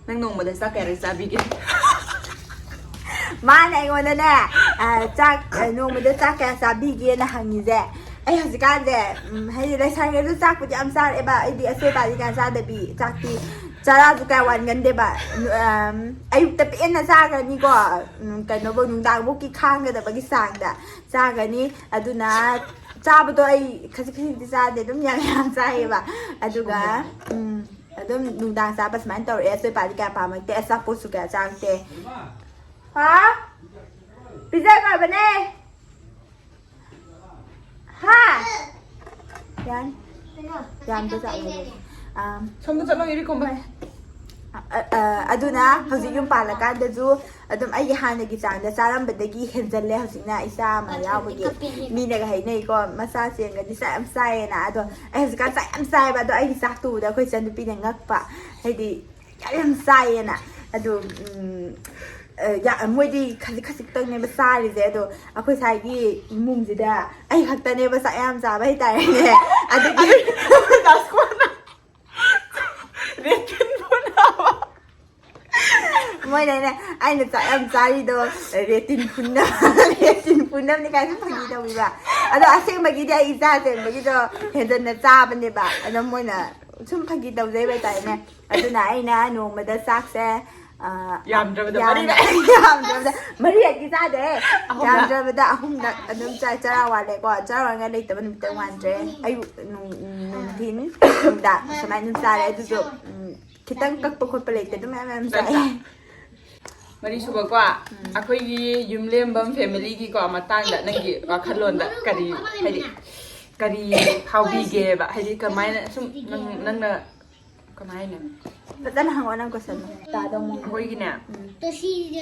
ꯅꯪ ꯅꯣꯡꯃꯗ ꯆꯥꯛ ꯀꯌꯥꯔꯛ ꯆꯥꯕꯤꯒꯦ? ꯃꯥꯅ ꯑꯩꯉꯣꯟꯗꯅꯦ ꯑ, ꯆꯥꯛ ꯑ, ꯅꯣꯡꯃꯗ ꯆꯥꯛ ꯀꯌꯥ ꯆꯥꯕꯤꯒꯦꯅ ꯍꯪꯉꯤꯁꯦ꯫ ꯑꯩ ꯍꯧꯖꯤꯛꯀꯥꯟꯁꯦ ꯎꯝ, ꯍꯥꯏꯗꯤ ꯂꯩꯁꯥꯔꯤꯉꯩꯗ ꯆꯥꯛꯄꯨꯗꯤ ꯌꯥꯝ ꯆꯥꯔꯛꯑꯦꯕ꯫ ꯑꯩꯗꯤ ꯑꯁꯣꯏ ꯑꯄꯥꯗꯤ ꯀꯌꯥ ꯆꯥꯗꯕꯤ, ꯆꯥꯛꯇꯤ ꯆꯔꯥꯁꯨ ꯀꯌꯥ ꯋꯥꯟꯒꯟꯗꯦꯕ꯫ ꯎꯝ, ꯑꯌꯨꯛꯇ ꯄꯦꯟꯅ ꯆꯥꯈ꯭ꯔꯅꯤꯀꯣ꯫ ꯎꯝ, ꯀꯩꯅꯣꯐꯧ, ꯅꯨꯡꯗꯥꯡꯐꯧꯀꯤ ꯈꯥꯡꯒꯗꯕꯒꯤ ꯆꯥꯡꯗ ꯆꯥꯒꯅꯤ꯫ ꯑꯗꯨꯅ ꯆꯥꯕꯗꯣ ꯑꯩ ꯈꯖꯤꯛ ꯈꯖꯤꯛꯇꯤ ꯆꯥꯗꯦ, ꯑꯗꯨꯝ ꯌꯥꯝ ꯌꯥꯝ ꯆꯥꯏꯌꯦꯕ꯫ ꯑꯗꯨꯒ ꯎꯝ, ꯑꯗꯨꯝ ꯅꯨꯡꯗꯥꯡ ꯆꯥꯕ ꯁꯨꯃꯥꯏꯅ ꯇꯧꯔꯛꯑꯦ꯫ ꯑꯁꯣꯏ ꯑꯄꯥꯗꯤ ꯀꯌꯥ ꯄꯥꯝꯃꯛꯇꯦ, ꯑꯆꯥꯄꯣꯠꯁꯨ ꯀꯌꯥ ꯆꯥꯔꯛꯇꯦ꯫ ꯍꯥ? ꯄꯤꯖꯈ꯭ꯔꯕꯅꯦ꯫ ꯍꯥ? ꯌꯥꯅꯤ꯫ ꯌꯥꯝꯗ ꯆꯠꯂꯣ꯫ ꯑꯥ, ꯁꯣꯝꯗ ꯆꯠꯂꯣ, ꯏꯔꯤꯛ ꯀꯨꯝꯕ꯫ ꯑ, ꯑ, ꯑꯗꯨꯅ ꯍꯧꯖꯤꯛ ꯌꯨꯝ ꯄꯥꯜꯂꯀꯥꯟꯗꯁꯨ ꯑꯗꯨꯝ ꯑꯩꯒꯤ ꯍꯥꯟꯅꯒꯤ ꯆꯥꯡꯗ ꯆꯥꯔꯝꯕꯗꯒꯤ ꯍꯦꯟꯖꯜꯂꯦ꯫ ꯍꯧꯖꯤꯛꯅ ꯏꯆꯥ ꯑꯃ ꯌꯥꯎꯕꯒꯤ ꯃꯤꯅꯒ ꯍꯥꯏꯅꯩꯀꯣ, "ꯃꯆꯥ ꯆꯦꯟꯒꯗꯤ ꯆꯥꯛ ꯌꯥꯝ ꯆꯥꯏꯌꯦꯅ"꯫ ꯑꯗꯣ ꯑꯩ ꯍꯧꯖꯤꯛꯀꯥꯟ ꯆꯥꯛ ꯌꯥꯝ ꯆꯥꯏꯌꯦꯕ꯫ ꯑꯗꯣ ꯑꯩꯒꯤ ꯆꯥꯛꯇꯨ ꯎꯕꯗ ꯑꯩꯈꯣꯏ ꯏꯆꯟꯅꯨꯄꯤꯅ ꯉꯛꯄ, ꯍꯥꯏꯗꯤ ꯌꯥꯝ ꯌꯥꯝ ꯆꯥꯏꯌꯦꯅ꯫ ꯑꯗꯣ ꯎꯝ, ꯑ, ꯌꯥ-, ꯃꯣꯏꯗꯤ ꯈꯖꯤꯛ ꯈꯖꯤꯛꯇꯪꯅꯦꯕ ꯆꯥꯔꯤꯁꯦ꯫ ꯑꯗꯣ ꯑꯩꯈꯣꯏ ꯁ꯭ꯋꯥꯏꯒꯤ ꯏꯃꯨꯡꯁꯤꯗ ꯑꯩ ꯈꯛꯇꯅꯦꯕ ꯆꯥꯛ ꯌꯥꯝ ꯆꯥꯕ ꯍꯥꯏꯇꯥꯔꯦꯅꯦ꯫ ꯑꯗꯨꯒꯤ ꯗꯥꯁꯀꯣꯅ ꯔꯦꯇꯤꯟ ꯐꯨꯅꯕ꯫ ꯃꯣꯏꯅꯅꯦ, ꯑꯩꯅ ꯆꯥꯛ ꯌꯥꯝ ꯆꯥꯔꯤꯗꯣ ꯔꯦꯇꯤꯟ ꯐꯨꯟꯅ, ꯔꯦꯇꯤꯟ ꯐꯨꯟꯅꯕꯅꯤ ꯀꯥꯏꯅ ꯐꯥꯒꯤ ꯇꯧꯕꯤꯕ꯫ ꯑꯗꯣ ꯑꯁꯦꯡꯕꯒꯤꯗꯤ ꯑꯩ ꯏꯆꯥ ꯑꯁꯦꯡꯕꯒꯤꯗꯣ ꯍꯦꯟꯖꯟꯅ ꯆꯥꯕꯅꯦꯕ꯫ ꯑꯗꯣ ꯃꯣꯏꯅ ꯁꯨꯝ ꯐꯥꯒꯤ ꯇꯧꯖꯩꯕ ꯍꯥꯏꯇꯥꯔꯦꯅꯦ꯫ ꯑꯗꯨꯅ ꯑꯩꯅ ꯅꯣꯡꯃꯗ ꯆꯥꯛꯁꯦ, ꯑ, ꯌꯥꯝꯗ꯭ꯔꯕꯗ ꯌꯥꯝ-, ꯃꯔꯤꯔꯛ꯫ ꯌꯥꯝꯗ꯭ꯔꯕꯗ ꯃꯔꯤꯔꯛꯇꯤ ꯆꯥꯗꯦ꯫ ꯑꯍꯨꯝꯂꯛ꯫ ꯌꯥꯝꯗ꯭ꯔꯕꯗ ꯑꯍꯨꯝꯂꯛ ꯑꯗꯨꯝ ꯆꯥꯏ꯫ ꯆꯔꯥ ꯋꯥꯠꯂꯦꯀꯣ꯫ ꯆꯔꯥ ꯋꯥꯠꯂꯒ ꯂꯩꯇꯕ ꯅꯨꯃꯤꯠꯇ ꯋꯥꯟꯗ꯭ꯔꯦ꯫ ꯑꯌꯨꯛ ꯅꯨꯡ-, ꯅꯨꯡꯊꯤꯟ ꯅꯨꯡꯗꯥꯡ ꯁꯨꯃꯥꯏꯅ ꯑꯗꯨꯝ ꯆꯥꯔꯦ꯫ ꯑꯗꯨꯁꯨ ꯎꯝ, ꯈꯤꯇꯪ ꯀꯛꯄ ꯈꯣꯠꯄ ꯂꯩꯇꯦ, ꯑꯗꯨꯝ ꯃꯌꯥꯝ ꯃꯌꯥꯝ ꯆꯥꯏ꯫ ꯃꯔꯤꯁꯨꯕꯀꯣ, ꯑꯩꯈꯣꯏꯒꯤ ꯌꯨꯝꯂꯦꯝꯕꯝ ꯐꯦꯃꯤꯂꯤꯒꯤꯀꯣ ꯃꯇꯥꯡꯗ ꯅꯪꯒꯤ ꯋꯥꯈꯜꯂꯣꯟꯗ ꯀꯔꯤ, ꯍꯥꯏꯗꯤ ꯀꯔꯤ ꯐꯥꯎꯕꯤꯒꯦꯕ? ꯍꯥꯏꯗꯤ ꯀꯃꯥꯏꯅ ꯁꯨꯝ ꯅꯪ, ꯅꯪꯅ ꯀꯃꯥꯏꯅ? ꯐꯖꯅ ꯍꯪꯉꯣ ꯅꯪ question ꯗꯣ꯫ ꯇꯥꯗꯧ ꯃꯥꯜꯂꯦ꯫ ꯑꯩꯈꯣꯏꯒꯤꯅꯦ,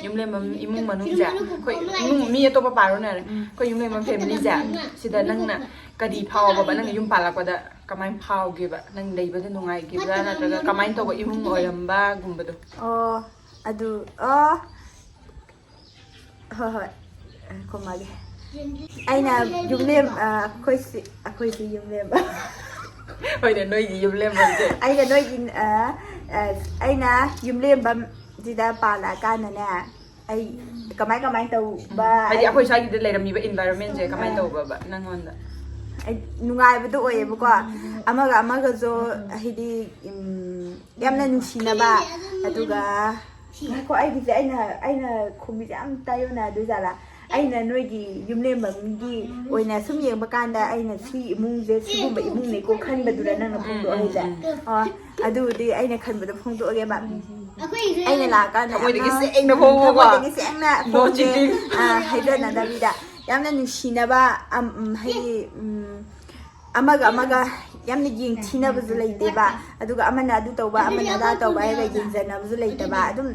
ꯌꯨꯝꯂꯦꯝꯕꯝ ꯏꯃꯨꯡ ꯃꯅꯨꯡꯁꯦ, ꯑꯩꯈꯣꯏ ꯏꯃꯨꯡ ꯃꯤ ꯑꯇꯣꯞꯄ ꯄꯥꯔꯣꯅꯦ꯫ ꯑꯩꯈꯣꯏ ꯌꯨꯝꯂꯦꯝꯕꯝ ꯐꯦꯃꯤꯂꯤꯁꯦ, ꯁꯤꯗ ꯅꯪꯅ ꯀꯔꯤ ꯐꯥꯎꯕ, ꯅꯪꯅ ꯌꯨꯝ ꯄꯥꯜꯂꯛꯄꯗ ꯀꯃꯥꯏꯅ ꯐꯥꯎꯒꯦꯕ? ꯅꯪ ꯂꯩꯕꯗ ꯅꯨꯡꯉꯥꯏꯈꯤꯕ꯭ꯔꯥ, ꯅꯠꯇ꯭ꯔꯒ ꯀꯃꯥꯏꯅ ꯇꯧꯕ ꯏꯃꯨꯡ ꯑꯣꯏꯔꯝꯕꯒꯨꯝꯕꯗꯣ? ꯑꯣ, ꯑꯗꯨ, ꯑꯣ, ꯍꯣꯏ, ꯍꯣꯏ꯫ ꯑ, ꯈꯨꯝꯃꯒꯦ꯫ ꯑꯩꯅ ꯌꯨꯝꯂꯦꯝ-, ꯑ, ꯑꯩꯈꯣꯏꯁꯤ, ꯑꯩꯈꯣꯏꯁꯤ ꯌꯨꯝꯂꯦꯝꯕ꯫ ꯍꯣꯏꯅꯦ, ꯅꯣꯏꯒꯤ ꯌꯨꯝꯂꯦꯝꯕꯝꯁꯦ꯫ ꯑꯩꯅ ꯅꯣꯏꯒꯤ, ꯑ, ꯑꯁ, ꯑꯩꯅ ꯌꯨꯝꯂꯦꯝꯕꯝꯁꯤꯗ ꯄꯥꯜꯂꯛꯑꯀꯥꯟꯗꯅꯦ, ꯑꯩ ꯀꯃꯥꯏ ꯀꯃꯥꯏ ꯇꯧꯕ, ꯍꯥꯏꯗꯤ ꯑꯩ ꯑꯩꯈꯣꯏ ꯁ꯭ꯋꯥꯏꯒꯤꯗ ꯂꯩꯔꯝꯃꯤꯕ environment ꯁꯦ ꯀꯃꯥꯏꯅ ꯑꯥ꯫ ꯇꯧꯕꯕ ꯅꯪꯉꯣꯟꯗ? ꯑꯩ ꯅꯨꯡꯉꯥꯏꯕꯗꯣ ꯑꯣꯏꯌꯦꯕꯀꯣ꯫ ꯑꯃꯒ ꯑꯃꯒꯁꯨ ꯍꯥꯏꯗꯤ, ꯎꯝ, ꯌꯥꯝꯅ ꯅꯨꯡꯁꯤꯅꯕ, ꯑꯗꯨꯒ ꯉꯥꯏꯈꯣ, ꯑꯩꯒꯤꯁꯦ ꯑꯩꯅ, ꯑꯩꯅ ꯈꯨꯝꯃꯤꯁꯦ ꯌꯥꯝ ꯇꯥꯏꯌꯣꯟꯅꯗꯣꯏꯖꯥꯠꯂꯥ? ꯑꯩꯅ ꯅꯣꯏꯒꯤ ꯌꯨꯝꯂꯦꯝꯕꯝꯒꯤ ꯑꯣꯏꯅ ꯁꯨꯝ ꯌꯦꯡꯕ ꯀꯥꯟꯗ ꯑꯩꯅ ꯁꯤ ꯏꯃꯨꯡꯁꯦ ꯁꯤꯒꯨꯝꯕ ꯏꯃꯨꯡꯅꯤꯀꯣ ꯈꯟꯕꯗꯨꯔ ꯅꯪꯅ ꯐꯣꯡꯗꯣꯛꯑꯣ ꯍꯥꯏꯁꯦ? ꯑꯣ, ꯑꯗꯨꯕꯨꯗꯤ ꯑꯩꯅ ꯈꯟꯕꯗꯣ ꯐꯣꯡꯗꯣꯛꯑꯒꯦꯕ꯫ ꯑꯩꯅ ꯂꯥꯛꯑꯀꯥꯟꯗ ꯊꯃꯣꯏꯗꯒꯤ ꯌꯥꯝꯅ ꯁꯦꯡꯅ ꯐꯣꯡꯉꯣꯀꯣ꯫ ꯊꯃꯣꯏꯗꯒꯤ ꯁꯦꯡꯅ No ꯐꯣꯡꯒꯦ꯫ cheating. ꯑꯥ, ꯍꯥꯏꯖꯅꯗꯕꯤꯗ ꯌꯥꯝꯅ ꯅꯨꯡꯁꯤꯅꯕ, ꯑꯝ, ꯎꯝ, ꯍꯥꯏꯗꯤ, ꯎꯝ, ꯑꯃꯒ ꯑꯃꯒ ꯌꯥꯝꯅ ꯌꯦꯡꯊꯤꯅꯕꯁꯨ ꯂꯩꯇꯦꯕ꯫ ꯑꯗꯨꯒ ꯑꯃꯅ ꯑꯗꯨ ꯇꯧꯕ, ꯑꯃꯅ ꯑꯗꯥ ꯇꯧꯕ ꯍꯥꯏꯔꯒ ꯌꯦꯡꯖꯅꯕꯁꯨ ꯂꯩꯇꯕ꯫ ꯑꯗꯨꯝ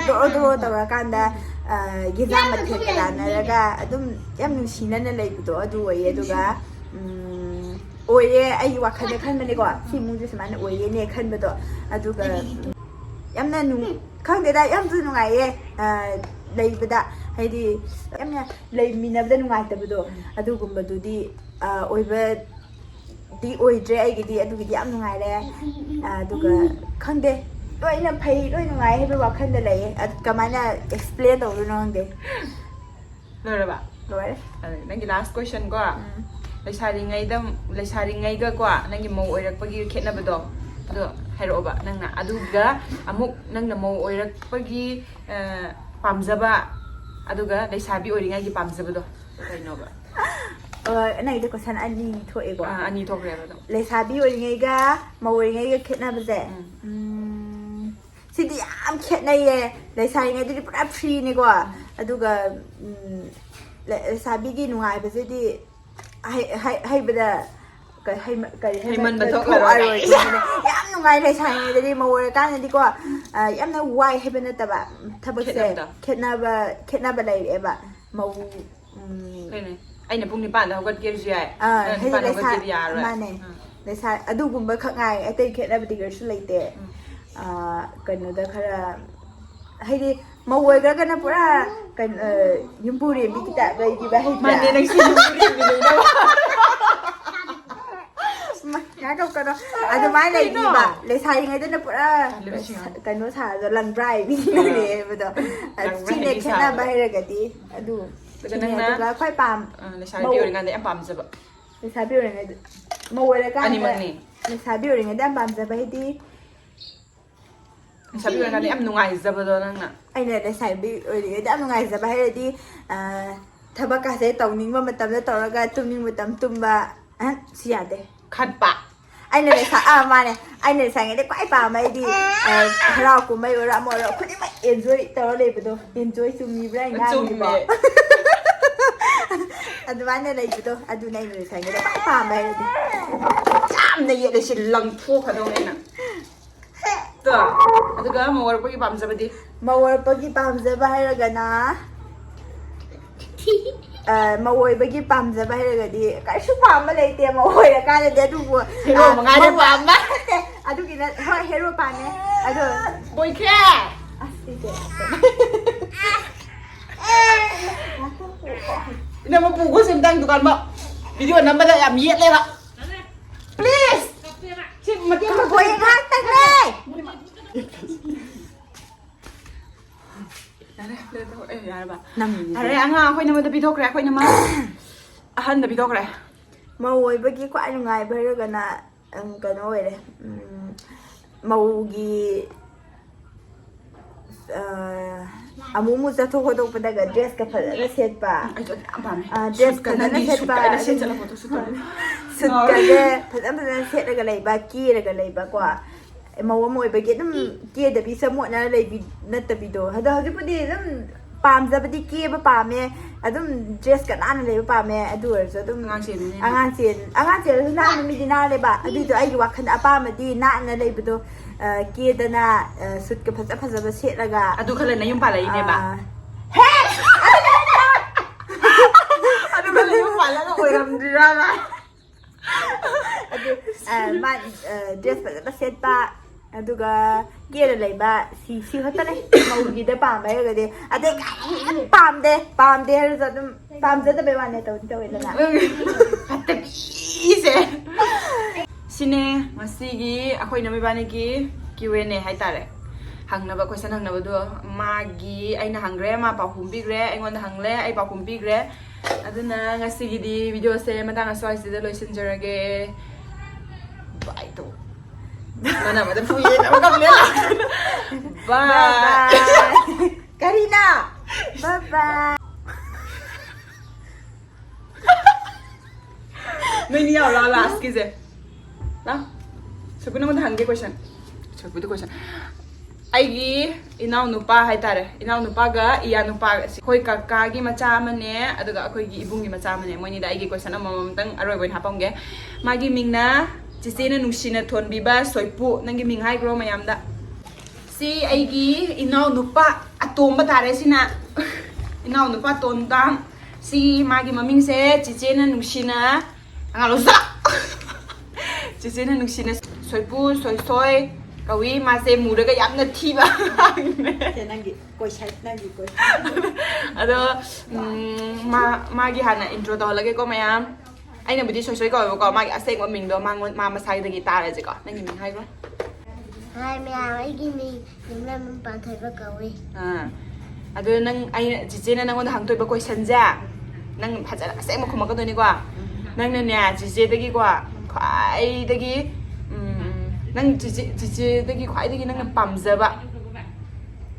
ꯗꯣꯔꯣ ꯗꯣꯔꯣ ꯇꯧꯔꯀꯥꯟꯗ, ꯑ, ꯒꯦꯖꯥ ꯃꯊꯦꯜꯒ ꯂꯥꯟꯅꯔꯒ ꯑꯗꯨꯝ ꯌꯥꯝ ꯅꯨꯡꯁꯤꯅꯅ ꯂꯩꯕꯗꯣ ꯑꯗꯨ ꯑꯣꯏꯌꯦ꯫ ꯑꯗꯨꯒ, ꯎꯝ, ꯑꯣꯏꯌꯦ, ꯑꯩꯒꯤ ꯋꯥꯈꯜꯗ ꯈꯟꯕꯅꯦꯀꯣ, ꯁꯤ ꯏꯃꯨꯡꯁꯦ ꯁꯨꯃꯥꯏꯅ ꯑꯣꯏꯌꯦꯅꯦ ꯈꯟꯕꯗꯣ꯫ ꯑꯗꯨꯒ ꯌꯥꯝꯅ ꯅꯨꯡ-, ꯈꯪꯗꯦꯗ, ꯌꯥꯝꯁꯨ ꯅꯨꯡꯉꯥꯏꯌꯦ, ꯑ, ꯂꯩꯕꯗ꯫ ꯍꯥꯏꯗꯤ ꯌꯥꯝꯅ ꯂꯩꯃꯤꯟꯅꯕꯗ ꯅꯨꯡꯉꯥꯏꯇꯕꯗꯣ, ꯑꯗꯨꯒꯨꯝꯕꯗꯨꯗꯤ, ꯑ, ꯑꯣꯏꯕꯗꯤ ꯑꯣꯏꯗ꯭ꯔꯦ ꯑꯩꯒꯤꯗꯤ꯫ ꯑꯗꯨꯒꯤꯗꯤ ꯌꯥꯝ ꯅꯨꯡꯉꯥꯏꯔꯦ꯫ ꯑ, ꯑꯗꯨꯒ ꯈꯪꯗꯦ, ꯂꯣꯏꯅ ꯐꯩ, ꯂꯣꯏ ꯅꯨꯡꯉꯥꯏ ꯍꯥꯏꯕ ꯋꯥꯈꯜꯗ ꯂꯩꯌꯦ꯫ ꯑꯗꯨ ꯀꯃꯥꯏꯅ explain ꯇꯧꯗꯣꯏꯅꯣ ꯈꯪꯗꯦ꯫ ꯂꯣꯏꯔꯕ? ꯂꯣꯏꯔꯦ꯫ ꯑꯗꯨ ꯅꯪꯒꯤ last question ꯀꯣ, ꯎꯝ꯫ ꯂꯩꯁꯥꯔꯤꯉꯩꯗ, ꯂꯩꯁꯥꯔꯤꯉꯩꯒ ꯀꯣ, ꯅꯪꯒꯤ ꯃꯧ ꯑꯣꯏꯔꯛꯄꯒꯤ ꯈꯦꯠꯅꯕꯗꯣ, ꯑꯗꯣ ꯍꯥꯏꯔꯛꯑꯣꯕ ꯅꯪꯅ꯫ ꯑꯗꯨꯒ ꯑꯃꯨꯛ ꯅꯪꯅ ꯃꯧ ꯑꯣꯏꯔꯛꯄꯒꯤ, ꯑ, ꯄꯥꯝꯖꯕ, ꯑꯗꯨꯒ ꯂꯩꯁꯥꯕꯤ ꯑꯣꯏꯔꯤꯉꯩꯒꯤ ꯄꯥꯝꯖꯕꯗꯣ ꯀꯩꯅꯣꯕ? ꯑ, ꯅꯪꯒꯤꯗꯤ question ꯑꯅꯤ ꯊꯣꯛꯑꯦꯀꯣ꯫ ꯑ, ꯑꯅꯤ ꯊꯣꯛꯈ꯭ꯔꯦꯕ ꯑꯗꯨꯝ꯫ ꯂꯩꯁꯥꯕꯤ ꯑꯣꯏꯔꯤꯉꯩꯒ ꯃꯧ ꯑꯣꯏꯔꯤꯉꯩꯒ ꯈꯦꯠꯅꯕꯁꯦ? ꯎꯝ꯫ ꯎꯝ, ꯁꯤꯗꯤ ꯌꯥꯝ ꯈꯦꯠꯅꯩꯌꯦ꯫ ꯂꯩꯁꯥꯔꯤꯉꯩꯗꯗꯤ ꯄꯨꯔꯥ freeꯅꯤꯀꯣ꯫ ꯑꯗꯨꯒ, ꯎꯝ, ꯂꯩ-, ꯂꯩꯁꯥꯕꯤꯒꯤ ꯅꯨꯡꯉꯥꯏꯕꯁꯤꯗꯤ ꯍꯩ-, ꯍꯩ-, ꯍꯩꯕꯗ ꯀ-, ꯍꯩꯃ-, ꯀꯔꯤ ꯍꯥꯏꯕ? ꯍꯩꯃꯟꯕ ꯀ-, ꯊꯣꯛꯂꯔꯣꯏ꯫ ꯊꯣꯛꯑꯔꯣꯏ꯫ ꯌꯥꯝ ꯅꯨꯡꯉꯥꯏ ꯂꯩꯁꯥꯔꯤꯉꯩꯗꯗꯤ꯫ ꯃꯧ ꯑꯣꯏꯔꯀꯥꯟꯗꯗꯤꯀꯣ, ꯑ, ꯌꯥꯝꯅ ꯋꯥꯏ ꯍꯥꯏꯕ ꯅꯠꯇꯕ, ꯊꯕꯛꯁꯦ ꯈꯦꯠꯅꯕꯗꯣ꯫ ꯈꯦꯠꯅꯕ, ꯈꯦꯠꯅꯕ ꯂꯩꯔꯛꯑꯦꯕ꯫ ꯃꯧ, ꯎꯝ, ꯀꯩꯅꯣ? ꯑꯩꯅ ꯄꯨꯡ ꯅꯤꯄꯥꯟꯗ ꯍꯧꯒꯠꯀꯦꯁꯨ ꯌꯥꯏ, ꯑꯥ, ꯅꯪꯅ ꯍꯥꯏꯗꯤ ꯅꯤꯄꯥꯟꯗ ꯂꯩꯁꯥ-, ꯍꯧꯒꯠꯀꯦꯗꯤ ꯌꯥꯔꯔꯣꯏ꯫ ꯃꯥꯅꯦ꯫ ꯎꯝ꯫ ꯂꯩꯁꯥ-, ꯑꯗꯨꯒꯨꯝꯕ ꯈꯛ ꯉꯥꯏ, ꯑꯇꯩ ꯈꯦꯠꯅꯕꯗꯤ ꯀꯩꯁꯨ ꯂꯩꯇꯦ꯫ ꯎꯝ꯫ ꯑꯥ, ꯀꯩꯅꯣꯗ ꯈꯔ, ꯍꯥꯏꯗꯤ ꯃꯧ ꯑꯣꯏꯈ꯭ꯔꯒꯅ ꯄꯨꯔꯥ ꯀꯩꯅꯣ, ꯑ, ꯌꯨꯝꯕꯨꯔꯦꯝꯕꯤꯒꯤ type ꯂꯩꯈꯤꯕ ꯍꯩꯇ꯭ꯔꯥ? ꯃꯥꯅꯦ, ꯅꯪꯁꯦ ꯌꯨꯝꯕꯨꯔꯦꯝꯕꯤ ꯂꯩꯅꯕ꯫ ꯃꯥ-, ꯇꯧꯀꯅꯣ꯫ ꯑꯗꯨꯃꯥꯏꯅ ꯀꯩꯅꯣ? ꯂꯩꯕꯤꯕ꯫ ꯂꯩꯁꯥꯔꯤꯉꯩꯗꯅ ꯄꯨꯔꯥ ꯂꯩꯁꯥꯔꯤ꯫ ꯀꯩꯅꯣ ꯁꯥꯔꯗꯣ, ꯂꯪꯕ꯭ꯔꯥꯏꯕꯤ ꯑꯥ꯫ ꯂꯩꯌꯦꯕꯗꯣ꯫ ꯑꯗꯨ ꯂꯪꯕ꯭ꯔꯥꯏꯕꯤ ꯁꯤꯅꯦ ꯈꯦꯠꯅꯕ ꯁꯥꯕꯗꯣ꯫ ꯍꯥꯏꯔꯒꯗꯤ꯫ ꯑꯗꯨ ꯑꯗꯨꯒ ꯁꯤꯅꯦ꯫ ꯅꯪꯅ ꯑꯗꯨꯒ ꯈ꯭ꯋꯥꯏ ꯄꯥꯝ-, ꯑ, ꯂꯩꯁꯥꯕꯤ ꯃꯧ-, ꯑꯣꯏꯔꯤꯀꯥꯟꯗ ꯌꯥꯝ ꯄꯥꯝꯖꯕ꯫ ꯂꯩꯁꯥꯕꯤ ꯑꯣꯏꯔꯤꯉꯩꯗ, ꯃꯧ ꯑꯣꯏꯔꯀꯥꯟꯗ, ꯑꯅꯤꯃꯛꯅꯤ꯫ ꯂꯩꯁꯥꯕꯤ ꯑꯣꯏꯔꯤꯉꯩꯗ ꯌꯥꯝ ꯄꯥꯝꯖꯕ ꯍꯥꯏꯗꯤ? ꯂꯩꯁꯥꯕꯤ ꯑꯣꯏꯔꯤꯀꯥꯟꯗ ꯌꯥꯝ ꯅꯨꯡꯉꯥꯏꯖꯕꯗꯣ ꯅꯪꯅ꯫ ꯑꯩꯅ ꯂꯩꯁꯥꯕꯤ ꯑꯣꯏꯔꯤꯉꯩꯗ ꯌꯥꯝ ꯅꯨꯡꯉꯥꯏꯖꯕ ꯍꯥꯏꯔꯗꯤ, ꯑ, ꯊꯕꯛꯀꯥꯁꯦ ꯇꯧꯅꯤꯡꯕ ꯃꯇꯝꯗ ꯇꯧꯔꯒ, ꯇꯨꯝꯅꯤꯡꯕ ꯃꯇꯝ ꯇꯨꯝꯕ꯫ ꯑ, ꯁꯤ ꯌꯥꯗꯦ꯫ ꯈꯠꯄ꯫ ꯑꯩꯅ ꯂꯩꯁꯥ-, ꯑꯥ, ꯃꯥꯅꯦ꯫ ꯑꯩꯅ ꯂꯩꯁꯥꯔꯤꯉꯩꯗ ꯈ꯭ꯋꯥꯏ ꯄꯥꯝꯕ ꯑꯩꯗꯤ, ꯑ, ꯍꯔꯥꯎ ꯀꯨꯝꯍꯩ ꯑꯣꯏꯔꯣ, ꯑꯃ ꯑꯣꯏꯔꯣ, ꯈꯨꯗꯤꯡꯃꯛ enjoy ꯇꯧꯔ ꯂꯩꯕꯗꯣ꯫ Enjoy ꯆꯨꯝꯃꯤꯕ꯭ꯔꯥ ꯑꯩ ꯉꯥꯡꯉꯤꯕꯣ? ꯆꯨꯝꯃꯦ꯫ ꯑꯗꯨꯃꯥꯏꯅ ꯂꯩꯕꯗꯣ, ꯑꯗꯨꯅꯦ ꯑꯩꯅ ꯂꯩꯁꯥꯔꯤꯉꯩꯗ ꯈ꯭ꯋꯥꯏ ꯄꯥꯝꯕ ꯍꯥꯏꯔꯗꯤ꯫ ꯌꯥꯝꯅ ꯌꯦꯠꯂꯦ, ꯁꯤ ꯂꯪꯊꯣꯛꯈ꯭ꯔꯗꯧꯅꯦ ꯑꯩꯅ꯫ ꯇꯣ, ꯑꯗꯨꯒ ꯃꯧ ꯑꯣꯏꯔꯛꯄꯒꯤ ꯄꯥꯝꯖꯕꯗꯤ? ꯃꯧ ꯑꯣꯏꯔꯛꯄꯒꯤ ꯄꯥꯝꯖꯕ ꯍꯥꯏꯔꯒꯅ, ꯑ, ꯃꯧ ꯑꯣꯏꯕꯒꯤ ꯄꯥꯝꯖꯕ ꯍꯥꯏꯔꯒꯗꯤ ꯀꯩꯁꯨ ꯄꯥꯝꯕ ꯂꯩꯇꯦ ꯃꯧ ꯑꯣꯏꯔꯀꯥꯟꯗꯗꯤ, ꯑꯗꯨꯕꯨ, ꯍꯦꯔꯣ ꯑ, ꯃꯉꯥꯏꯔꯦ ꯃꯧ-, ꯄꯥꯝꯕ꯫ ꯅꯠꯇꯦ, ꯑꯗꯨꯒꯤ ꯅꯠ-, ꯍꯣꯏ, ꯍꯦꯔꯣ ꯄꯥꯝꯃꯦ꯫ ꯑꯗꯣ ꯂꯣꯏꯈ꯭ꯔꯦ꯫ ꯑꯁ, ꯁꯤꯁꯦ꯫ ꯏꯅꯝꯃ ꯄꯨꯈꯣ ꯁꯤ ꯑꯝꯇꯪ ꯗꯨꯀꯥꯟ ꯐꯥꯎ꯫ Video ꯅꯝꯕꯗ ꯌꯥꯝ ꯌꯦꯠꯂꯦꯕ꯫ Please! ꯁꯤ ꯃꯇꯦꯡ ꯑꯃ ꯍꯣꯏ, ꯉꯥꯏꯍꯥꯛꯇꯪꯅꯦ꯫ ꯌꯥꯔꯦ, play ꯇꯧ-, ꯑꯦ, ꯌꯥꯔꯕ? ꯅꯪꯒꯤꯗꯨꯗꯤ꯫ ꯌꯥꯔꯦ, ꯑꯉꯥꯡ ꯑꯩꯈꯣꯏ ꯅꯃꯗ ꯄꯤꯊꯣꯛꯈ꯭ꯔꯦ, ꯑꯩꯈꯣꯏ ꯅꯃ ꯑꯍꯟꯗ ꯄꯤꯊꯣꯛꯈ꯭ꯔꯦ꯫ ꯃꯧ ꯑꯣꯏꯕꯒꯤ ꯈ꯭ꯋꯥꯏ ꯅꯨꯡꯉꯥꯏꯕ ꯍꯥꯏꯔꯒꯅ, ꯎꯝ, ꯀꯩꯅꯣ ꯑꯣꯏꯔꯦ, ꯎꯝ, ꯃꯧꯒꯤ, ꯑ, ꯑꯃꯨꯛ ꯑꯃꯨꯛ ꯆꯠꯊꯣꯛ ꯈꯣꯠꯇꯣꯛꯄꯗꯒ dress ꯀ ꯐꯖꯅ ꯁꯦꯠꯄ꯫ ꯑꯩꯁꯨ ꯑꯗꯨ ꯌꯥꯝ ꯄꯥꯝꯃꯦ꯫ ꯑ, dress suit ꯀ ꯐꯖꯅ ꯅꯪꯒꯤ suit ꯁꯦꯠꯄ, ꯀ ꯑꯩꯅ ꯑꯗꯨꯝ ꯁꯦꯠꯆꯜꯂꯛꯄꯗꯣ, suit ꯇꯣ꯫ Suit ꯀꯁꯦ ꯐꯖ ꯐꯖꯅ ꯁꯦꯠꯂꯒ ꯂꯩꯕ, ꯀꯦꯔꯒ ꯂꯩꯕꯀꯣ꯫ ꯃꯧ ꯑꯃ ꯑꯣꯏꯕꯒꯤ ꯑꯗꯨꯝ ꯀꯦꯗꯕꯤ ꯆꯃꯣꯠꯅꯔ ꯂꯩꯕꯤ ꯅꯠꯇꯕꯤꯗꯣ꯫ ꯑꯗꯣ ꯍꯧꯖꯤꯛꯄꯨꯗꯤ ꯑꯗꯨꯝ ꯄꯥꯝꯖꯕꯗꯤ ꯀꯦꯕ ꯄꯥꯝꯃꯦ, ꯑꯗꯨꯝ dress ꯀ ꯅꯥꯟꯅ ꯂꯩꯕ ꯄꯥꯝꯃꯦ꯫ ꯑꯗꯨ ꯑꯣꯏꯔꯁꯨ ꯑꯗꯨꯝ ꯑꯉꯥꯡ ꯆꯦꯟꯕꯅꯤꯅ꯫ ꯑꯉꯥꯡ ꯆꯦꯟ-, ꯑꯉꯥꯡ ꯆꯦꯜꯂꯁꯨ ꯅꯥꯟꯕ ꯃꯤꯗꯤ ꯅꯥꯜꯂꯦꯕ꯫ ꯑꯗꯨꯏꯁꯨ ꯑꯩꯒꯤ ꯋꯥꯈꯜꯗ ꯑꯄꯥꯝꯕꯗꯤ ꯅꯥꯟꯅ ꯂꯩꯕꯗꯣ, ꯑ, ꯀꯦꯗꯅ, ꯑ, suit ꯀ ꯐꯖ ꯐꯖꯕ ꯁꯦꯠꯂꯒ꯫ ꯑꯗꯨ ꯈꯜꯂ ꯅꯌꯨꯝ ꯄꯥꯜꯂꯛꯏꯅꯦꯕ? ꯑ, ꯍꯦ! ꯑꯗꯨ ꯈꯜꯂ ꯌꯨꯝ ꯄꯥꯜꯂꯒ ꯑꯣꯏꯔꯝꯗ꯭ꯔꯤꯔꯕ? ꯑꯗꯨ, ꯑ, ꯃꯥ, ꯑ, dress ꯐꯖꯅ ꯁꯦꯠꯄ, ꯑꯗꯨꯒ ꯀꯦꯔ ꯂꯩꯕ, ꯁꯤ, ꯁꯤ ꯈꯛꯇꯅꯦ ꯃꯧꯒꯤꯗ ꯄꯥꯝꯕ ꯍꯥꯏꯔꯒꯗꯤ꯫ ꯑꯇꯩ ꯀꯩꯝ ꯄꯥꯝꯗꯦ, ꯄꯥꯝꯗꯦ ꯍꯥꯏꯔꯁꯨ ꯑꯗꯨꯝ ꯄꯥꯝꯖꯗꯕꯩ ꯋꯥꯅꯦ, ꯇꯧꯗꯤ ꯇꯧꯋꯦꯗꯅ꯫ ꯐꯠꯇꯕꯤꯁꯦ꯫ ꯁꯤꯅꯦ ꯉꯁꯤꯒꯤ ꯑꯩꯈꯣꯏ ꯏꯅꯝꯃ ꯏꯕꯥꯅꯤꯒꯤ Q and A ꯍꯥꯏꯇꯥꯔꯦ꯫ ꯍꯪꯅꯕ, question ꯍꯪꯅꯕꯗꯣ ꯃꯥꯒꯤ ꯑꯩꯅ ꯍꯪꯈ꯭ꯔꯦ, ꯃꯥ ꯄꯥꯎꯈꯨꯝ ꯄꯤꯈ꯭ꯔꯦ, ꯑꯩꯉꯣꯟꯗ ꯍꯪꯂꯦ, ꯑꯩ ꯄꯥꯎꯈꯨꯝ ꯄꯤꯈ꯭ꯔꯦ꯫ ꯑꯗꯨꯅ ꯉꯁꯤꯒꯤꯗꯤ videoꯁꯦ ꯃꯇꯥꯡ ꯑꯁ꯭ꯋꯥꯏꯁꯤꯗ ꯂꯣꯏꯁꯤꯟꯖꯔꯒꯦ꯫ Bye ꯇꯧ꯫ ꯃꯥꯟꯅꯕꯗ ꯐꯨꯏꯌꯦ, ꯑꯃ ꯀꯞꯂꯦ꯫ Bye꯫ Bye bye꯫ ꯀꯔꯤꯅ? Bye bye꯫ ꯅꯣꯏꯅꯤ ꯌꯥꯎꯔꯣ lastꯀꯤꯁꯦ꯫ ꯂꯥꯎ꯫ ꯁꯣꯏꯄꯨ, ꯅꯉꯣꯟꯗ ꯍꯪꯒꯦ question꯫ ꯁꯣꯏꯄꯨꯗ question꯫ ꯑꯩꯒꯤ ꯏꯅꯥꯎꯅꯨꯄꯥ ꯍꯥꯏꯇꯥꯔꯦ, ꯏꯅꯥꯎꯅꯨꯄꯥꯒ ꯏꯌꯥꯅꯨꯄꯥꯒ, ꯑꯩꯈꯣꯏ ꯀꯀꯥꯒꯤ ꯃꯆꯥ ꯑꯃꯅꯦ, ꯑꯗꯨꯒ ꯑꯩꯈꯣꯏꯒꯤ ꯏꯕꯨꯡꯒꯤ ꯃꯆꯥ ꯑꯃꯅꯦ꯫ ꯃꯣꯏꯅꯤꯗ ꯑꯩꯒꯤ question ꯑꯃꯃꯝꯇꯪ ꯑꯔꯣꯏꯕ ꯑꯣꯏꯅ ꯍꯥꯞꯄꯝꯒꯦ꯫ ꯃꯥꯒꯤ ꯃꯤꯡꯅ ꯆꯤꯆꯦꯅ ꯅꯨꯡꯁꯤꯅ ꯊꯣꯟꯕꯤꯕ ꯁꯣꯏꯄꯨ꯫ ꯅꯪꯒꯤ ꯃꯤꯡ ꯍꯥꯏꯈ꯭ꯔꯣ ꯃꯌꯥꯝꯗ꯫ ꯁꯤ ꯑꯩꯒꯤ ꯏꯅꯥꯎꯅꯨꯄꯥ ꯑꯇꯣꯝꯕ ꯇꯥꯔꯦ ꯁꯤꯅ꯫ ꯏꯅꯥꯎꯅꯨꯄꯥ ꯇꯣꯟꯗꯥꯝ꯫ ꯁꯤ ꯃꯥꯒꯤ ꯃꯃꯤꯡꯁꯦ ꯆꯤꯆꯦꯅ ꯅꯨꯡꯁꯤꯅ, ꯑꯉꯥꯡ ꯂꯧꯁꯥ꯫ ꯆꯤꯆꯦꯅ ꯅꯨꯡꯁꯤꯅ ꯁꯣꯏꯄꯨ, ꯁꯣꯏꯁꯣꯏ ꯀꯧꯏ꯫ ꯃꯥꯁꯦ ꯃꯨꯔꯒ ꯌꯥꯝꯅ ꯊꯤꯕ ꯑꯉꯥꯡꯅꯦ꯫ ꯁꯦ, ꯅꯪꯒꯤ question, ꯅꯪꯒꯤ question꯫ ꯑꯗꯣ, ꯎꯝ, ꯃꯥ, ꯃꯥꯒꯤ ꯍꯥꯟꯅ intro ꯇꯧꯍꯜꯂꯒꯦꯀꯣ ꯃꯌꯥꯝ꯫ ꯑꯩꯅꯕꯨꯗꯤ ꯁꯣꯏꯁꯣꯏ ꯀꯧꯋꯦꯕꯀꯣ, ꯃꯥꯒꯤ ꯑꯁꯦꯡꯕ ꯃꯤꯡꯗꯣ ꯃꯉꯣꯟ-, ꯃꯥ ꯃꯁꯥꯗꯒꯤ ꯇꯥꯔꯁꯤꯀꯣ꯫ ꯅꯪꯒꯤ ꯃꯤꯡ ꯍꯥꯏꯈ꯭ꯔꯣ꯫ Hi ꯃꯌꯥꯝ, ꯑꯩꯒꯤ ꯃꯤꯡ ꯌꯨꯝꯂꯝꯕꯝ ꯄꯥꯟꯊꯣꯏꯕ ꯀꯧꯏ꯫ ꯑꯥ꯫ ꯑꯗꯣ ꯅꯪ, ꯑꯩꯅ, ꯆꯤꯆꯦꯅ ꯅꯪꯉꯣꯟꯗ ꯍꯪꯗꯣꯏꯕ questionꯁꯦ, ꯅꯪ ꯐꯖꯅ ꯑꯁꯦꯡꯕ ꯈꯨꯝꯃꯛꯀꯗꯣꯏꯅꯤꯀꯣ꯫ ꯅꯪꯅꯅꯦ, ꯆꯤꯆꯦꯗꯒꯤꯀꯣ, ꯈ꯭ꯋꯥꯏꯗꯒꯤ, ꯎꯝ, ꯅꯪ ꯆꯤꯆꯦ, ꯆꯤꯆꯦꯗꯒꯤ ꯈ꯭ꯋꯥꯏꯗꯒꯤ ꯅꯪꯅ ꯄꯥꯝꯖꯕ,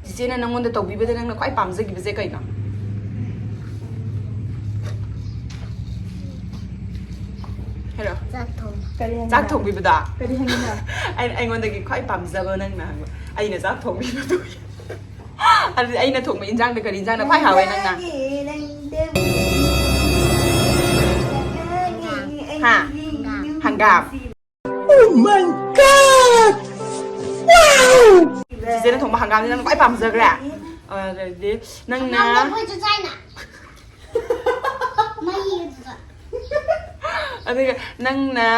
ꯆꯤꯆꯦꯅ ꯅꯪꯉꯣꯟꯗ ꯇꯧꯕꯤꯕꯗ ꯅꯪꯅ ꯈ꯭ꯋꯥꯏ ꯄꯥꯝꯖꯈꯤꯕꯁꯦ ꯀꯩꯅꯣ? ꯍꯥꯏꯔꯣ꯫ ꯆꯥꯛ ꯊꯣꯡꯕ꯫ ꯀꯔꯤ ꯍꯥꯏꯅꯤꯡꯕ? ꯆꯥꯛ ꯊꯣꯡꯕꯤꯕꯗꯣ? ꯀꯔꯤ ꯍꯥꯏꯅꯤꯡꯕ? ꯑꯩ-, ꯑꯩꯉꯣꯟꯗꯒꯤ ꯈ꯭ꯋꯥꯏ ꯄꯥꯝꯖꯕ ꯅꯪꯅ ꯍꯪꯕ꯫ ꯑꯩꯅ ꯆꯥꯛ ꯊꯣꯡꯕꯤꯕꯗꯨ꯫ ꯑꯗꯨꯗꯤ ꯑꯩꯅ ꯊꯣꯡꯕ ꯏꯟꯖꯥꯡꯗ ꯀꯔꯤ ꯏꯟꯖꯥꯡꯅ ꯈ꯭ꯋꯥꯏ ꯍꯥꯎꯋꯦ ꯅꯪꯅ? ꯍꯥ? ꯍꯪꯒꯥꯝ꯫ Oh my God! Wow! ꯆꯤꯆꯦꯅ ꯊꯣꯡꯕ ꯍꯪꯒꯥꯝꯗꯤ ꯅꯪ ꯈ꯭ꯋꯥꯏ ꯄꯥꯝꯖꯈ꯭ꯔꯦ? ꯑꯗꯨꯗꯤ ꯅꯪꯅ ꯍꯪꯒꯥꯝꯗꯤ ꯑꯩꯈꯣꯏꯁꯨ ꯆꯥꯏꯅ꯫ ꯃꯍꯤꯗꯨꯗ꯫ ꯑꯗꯨꯒ ꯅꯪꯅ,